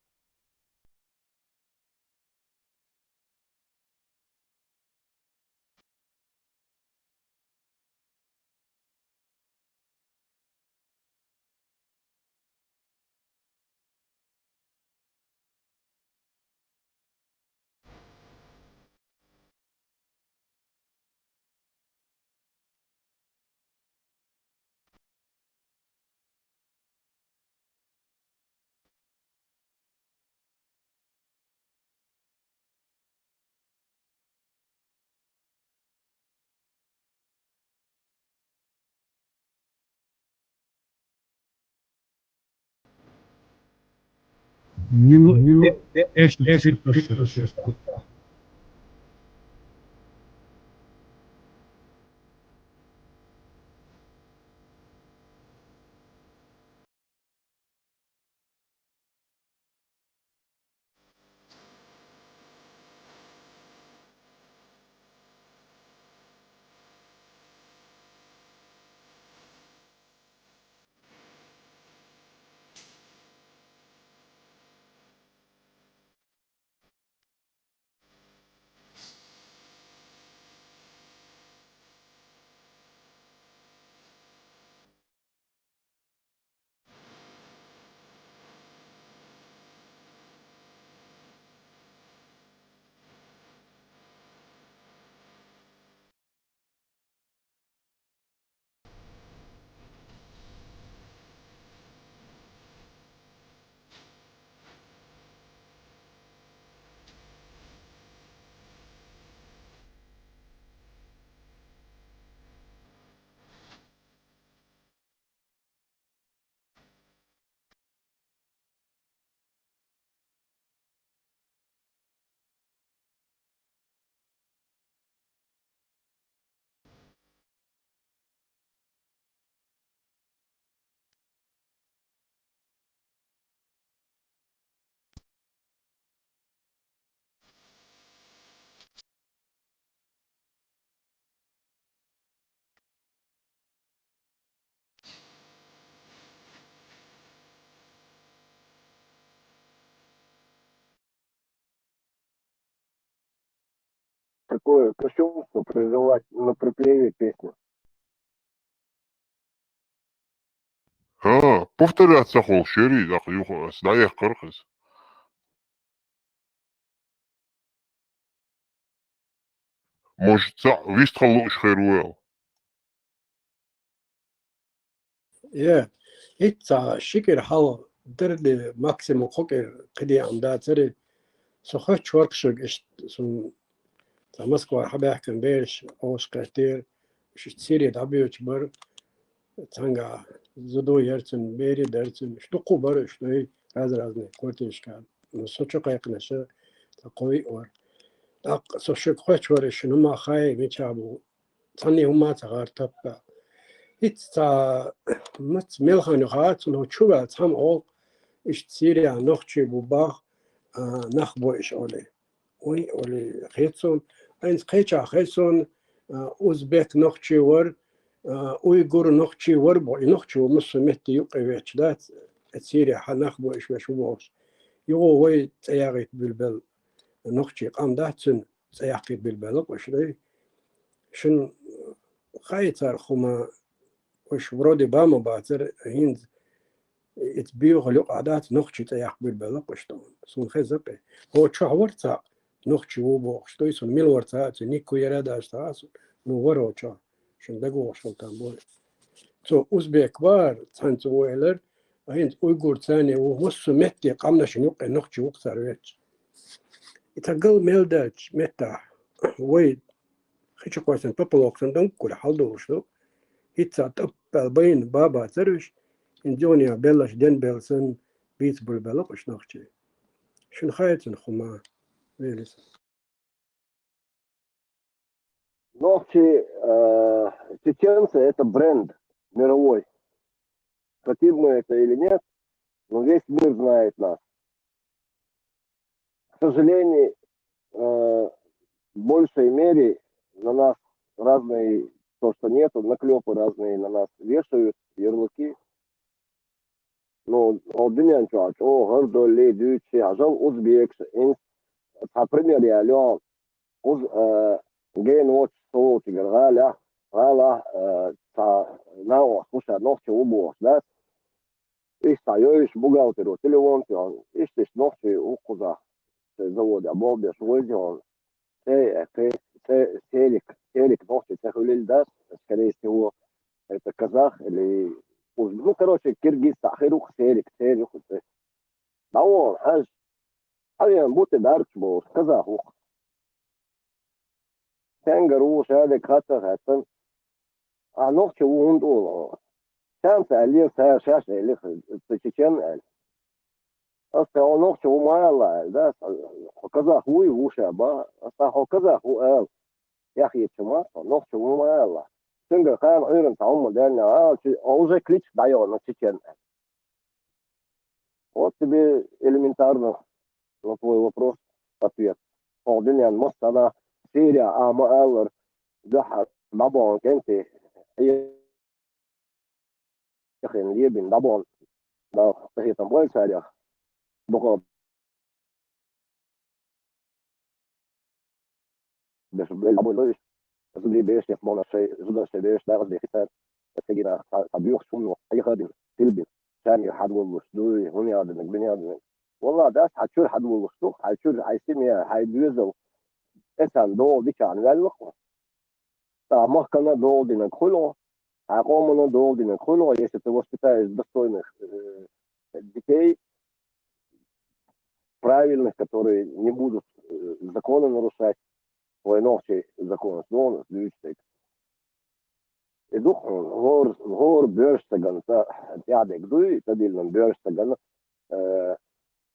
Не, не, э, э, э, э, э, э, э, э. такое кощунство призывать на припеве песни. ХӀа, повторяться хул шери, дакъа юха ас дӀаяккхар хӀанз. Может, цхьаъ вистхила лууш хир ву аьлла. Е, итт цхьа ши кӀира хьал дарли максимум кхо кӀира кхидеам дацари, со хоч варх шуг иштта сун цхьа Москвара хьабаьхкина бераш Ӏовшкхеттера, уж иштта Сири дӀабоьдуш бара, цхьанга зудо яр цун, бери дар цун, уж дукха бара уж, дуй, раз-разные квартирашка. Ну, со чу кхайкхинаша, цхьа кхо-виъ вара. ТӀаккха со шуга хоч вара, шун хӀума хай, мича бу, цхьанне хӀума ца гӀар таппа. Итт цхьа мац мелхан юха, цунах чу ваьлла цхьамма оал, иштта Сирия нохчий бу бах, а, нах бу иш оли. Ой, оли, хецун, айнц кхеча хецун, а, узбек нохчий вар, а, уйгур нохчий вар бу, и нохчий ву муссу метте юкъе веч дац, Сирия хьа нах бу иш веш ву бохуш. Югъо вай цӀе ягӀийт билбел нохчий къам дац цун, цӀе яккхийт билбелла къуш дай. Шун хай цар хӀума, уж вроде ба ма бацар, хӀинз иц биюхал юкъа дац, нохчий цӀе яккха билбелла къуш дай. Сун хеза кхе. Хо чохь вар цхьа, нохчий ву бохуш дай, сун мил вар цхьа, цу никку яра даш цхьа, сун, ну, вар хо чохь. Шун дагавохуш хила там бой. Цо узбек вар, цхьаьна цо ву элар, а хӀинца уйгур царне ву, массо метте къамнашна юкъе нохчий ву-кх цар ветташ. И ца гал мел даьлча меттахь, вай хи чу кхоьссина поплавок санна донг гур хьалдолуш ду. ХӀинца тӀаппал байна баба царвиш, хӀинца юханехьа беллаш ден белла санна, бийца буьлбелла-кх уьш нохчий. Шуна хай цунах хӀума, велис. Нохчи, э, чеченцы — это бренд мировой. Хотим мы это или нет, но весь мир знает нас. К сожалению, э, в большей мере на нас разные, то, что нету, наклёпы разные на нас вешают, ярлыки. Ну, хӀокху дуьнен чохь чӀогӀа хӀара доллий, дуьйцуш, хьажал узбекаш, хӀинца цхьа пример яло, уз-, э, гена воцуш со волчуьнгара гӀалахь, гӀалахь, э, цхьа накъост ву ша нохчи ву бохуш, дац? Иштта цхьа йойуш бухгалтеро телефон тоьхна, иштта, иштта нохчи ву кхузахь, шайн заводехь болх беш, вайзи хьуна. Цӏе, э, кхе-, цӏе, Селик, Селик нохчи цӏе хуьлийла дац, скорее всего, это казах или уз-, ну, короче, киргиз цхьаъ хир ву-кх, Селик, Селик ву-кх цӏе. ДӀавахана хьажа, хьан вен бу тӀе дарч бохуш, казах ву-кх. Цуьнгара ву, ша дерг хатта а хаьттина. Ахьа нохчи ву хӀунда олу хьо? Шаьнца аьллера, цара шаьш элира, ца чечен аьлла. Ас цхьа хьо нохчи ву ма аьлла аьлла, да, хьо казах вуй, ву ша бан. Ас цхьа хьо казах ву ала. Яхъечу ма, хьо нохчи ву ма аьлла. Цуьнгара кхана Ӏуьйранна цхьа хӀума даьлла, а, чи-, хьо уже кличка дӀайохьу чечен аьлла. Вот тебе элементарно на твой вопрос ответ. Хьо дуьненан массанхьа Сирия а ма аллара, дуьххьара дӀабоьлху кӀентий, яхина лебина дӀабоьлху, Дала къинхетам бойла царех, дукха беш, беш, беш, беш, беш, беш, беш, шайн зударшца беш, дагӀазде хи цара, цигара цхьа, цхьа боьхачу хӀумано хьехадина, тилбина, царна хьадволлуш дуй, хӀун ял динарг, бин ял динарг. Валлахь, дас хьан чуьра хьадволлуш ду, хьан чуьра, хьайн семья, хьайн доьзал, эцарна догӀу дичахьана ваьлла-кх хьо. Ткъа махкана догӀу динарг хуьлу, хьан къомана догӀу динарг хуьлу, если ты воспитаешь достойных, э, детей, правильных, которые не будут, э, законы нарушать, вайн нохчийн законаш, догӀу дуьйцу дерг. И ду-кх хьуна, хӀора, хӀора боьрша стагана, цӀа тӀаьхьа дерг дуй, тӀадиллина боьрша стагана, э,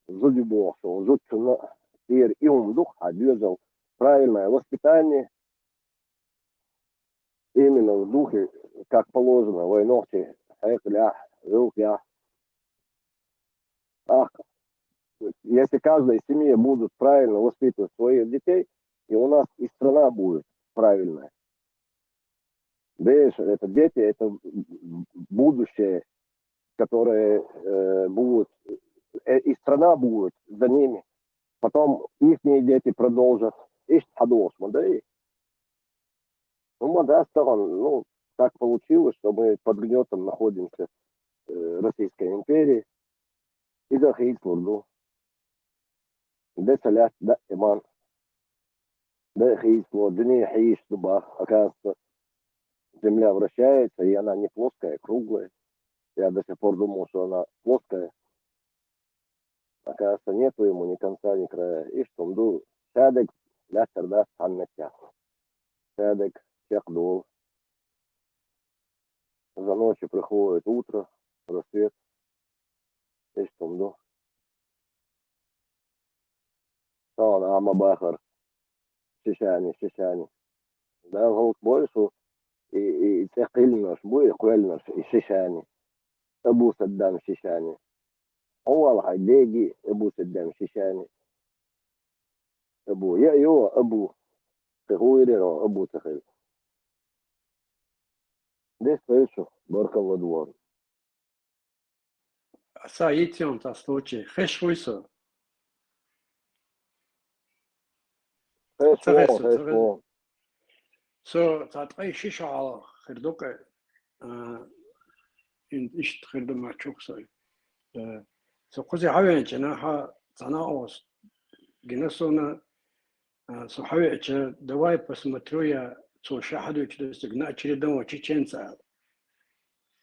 зуда ю бохуш волу зудчунна тӀера и хӀума ду-кх, хьан доьзал, правильное воспитание, именно в духе, как положено, вайн нохчийн хьекъалехь, гӀиллакхехь. Ах, если каждая семья будут правильно воспитывать своих детей, и у нас и страна будет правильная. Бераш, это дети, это будущее, которое, э, будет, э, и страна будет за ними. Потом ихние дети продолжат. Иштта хьадогӀуш ма дай. Ну, ма дац тахана, ну, так получилось, что мы под гнётом находимся, э, Российской империи. Иза хийцалур ду. Де ца лаьтта даиман. Де хийцалур, дуьне хьийзаш ду бах, оказывается, земля вращается, и она не плоская, а круглая. Я до сих пор думал, что она плоская. Оказывается, нету ему ни конца, ни края. Иштта хӀума ду, шадерг лаьттар дац цхьана меттехь. Шадерг чекхдолу. За ночью приходит утро, рассвет. Иштта хӀума ду. Тахана ахьа ма бахара. Шишани, Шишани. Дала хӀаллакбойла шу, и, и, и цӀе кхоьллинарш бу, и кхоьллинарш, и Шишани. Абу Саддам Шишани. Хьо вала хьайн деги Абу Саддам Шишани. Абу, я, йо, Абу. Кхин хӀун йира, Абу ца хилла. Дес хӀуьйсу, баркалла ду ван. Сан йицйон цхьа случай. Хезаш вуй со? Хезаш ву, хезаш ву. Со цхьа ткъе ши шо хьалха хир ду кхе, а, ин-, иштта хир ду мачух со. Э, со кхузе хьавеанча, хьа цхьана оса гина сона, а, со хьавеача, давай посмотрю я, цо ша хьадуьйцу дерг, на очередного чеченца аьлла.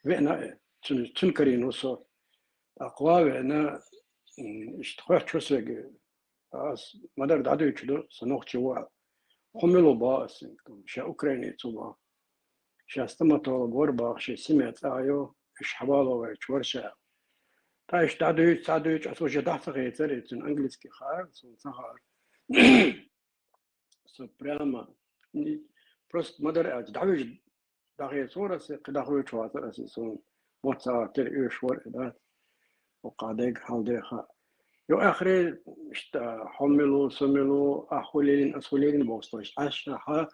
Веана, э, цун, цун карийна ву со. ТӀаккха веана, м, иштта хоьттуш ву соьга, ас ма-дарра дӀадуьйцуш ду, со нохчи ву аьлла. Хьо мила ву боху ас, ша украинец ву боху. Ша стоматолог вара боху, шен семья цӀа а йо, уьш хьавало вайчу вара ша. Ткъа иштта дӀадуьйцу, цхьа дуьйцу, ас уже дӀа ца хецара, и цуьнан английский хаьара, суна ца хаьара. Со прямо, м, просто ма-дарра аьлча, дӀавижа дӀахецора аса, кхин дӀахоьцуш вацара аса, суна мотт ца гӀаттира, оьшуш вара и дац. Оха дайга хьалдеха. Йо, ахьре, иштта, хьо мила ву, со мила ву, ахь хӀун лелийна, ас хӀун лелийна бохуш, Ӏаш, ахьа.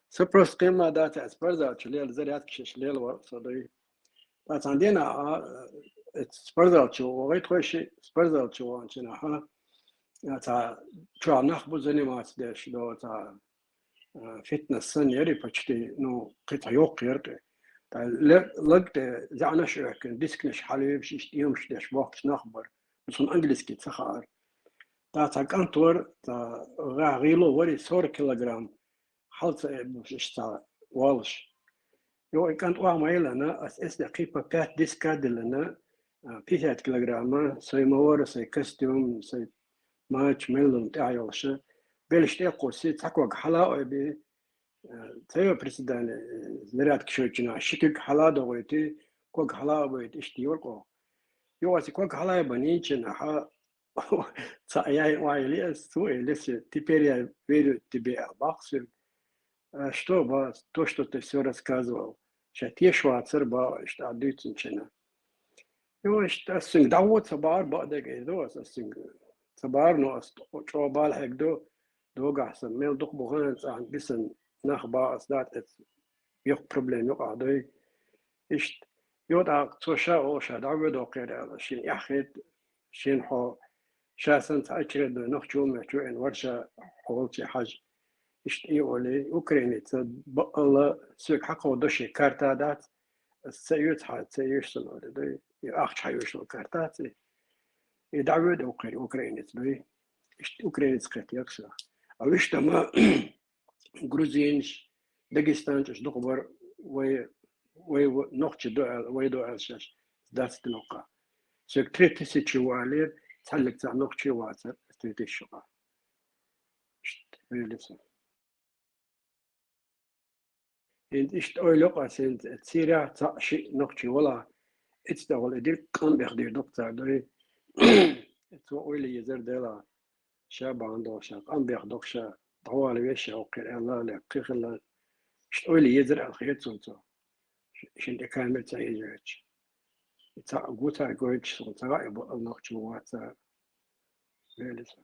Со просто кхин ма дац, ас спортзал чу лела, зарядка шаьш лела вара со дуй. Ткъа цхьана дийнахь, а, э, спортзал чу вогӀий тхо шиъ, спортзал чу ваханчу дийнахь, а, цхьа чохь нах бу заниматься деш, до цхьа, а, фитнес санна яра почти, ну, кхин цхьа йоккха яра кхин. Ткъа ле-, лаг тӀе заьӀнаш а оьхкина, дискнаш хьалавеш, иштта эмаш деш бохкуш нах бара. Ну, цунна английский ца хаьара. Ткъа цхьа кӀант вара, цхьа гӀа-, гӀийло вара и сорок килограмм. Хьал ца э бу, иштта цхьа волуш. Йо, и кӀант охьа ма еллана, ас эс де кхин по пять-десять ка диллина, а, пятьдесят килограмма, сайн ма вара, сайн костюм, сайн мача, меллан тӀехь йолуша. Белаш тӀе а кхуссий, цхьа ког хьала а ойбий, а, ца йо приседание, э, зарядка шоьйчу дийнахь, ши куьг хьала а догӀуьйтий, ког хьала а бойту, иштта йора кхо. Йо, ас и ког хьала а бан йинчу дийнахь, Ца яй ойла ас, цо элира соьга, теперь я верю тебе, аьлла боху соьга. А что, ба, то, что ты всё рассказывал. Ша тешаш вацара, ба, иштта а дуьйцинчу дийнахь. Йо, иштта ас цуьнга дӀагӀо ца бахара, бакъдерг эр ду ас, ас цуьнга ца бахара, но ас чӀогӀа бала хьегна ду, догахь сан, мел дукха бу гӀан цӀахь бисина нах, бах ас, дац, эцу йоккха проблема юкъахь дуй. Иштта, йо, тӀаккха цо ша олу, ша дӀавоьду кхера аьлла, шена эхь хета, шена хьо, ша санна цхьа очередной нохчо меттахь веана вара ша хьолче хьажа. Иштта и олий, украинеца баккъалла соьга хьакховдо шен карта дац, ас ца оьцу хьан, ца оьшу сан олий, дуй, и ахча хьаоьшу карта дац и. И дӀавоьду кхера украинец дуй. Иштта украинец кхетта яхса. А вуьш тама грузинаш, дагестанцаш дукха бара вай, вай в-, нохчий ду аьлла, вай ду аьлла шаьш дац диноккха. Соьга три тысячи валера, цхьаьллиг цхьа нохчий вацара, три тысячи юкъа. Иштта, вели со. ХӀинца иштта ойла йокъа, хӀинца циря цхьаъ шиъ нохчий вала, ица тӀехула и дирг къам бехдийр ду-кх цара дуй. Цо ойла езар дела. Ша бахьана долу ша къам бех доккха ша, дӀавала веш ша хӀокхуьра аьлла, ле, кхин хилла. Иштта ойла езар аьлла хета суна цо. Ш-, шина тӀе камера ца еза ваьлча. И цхьаъ гу цара гойтуш суна, ца хаьа бакъал нохчо вац цара. Вели со.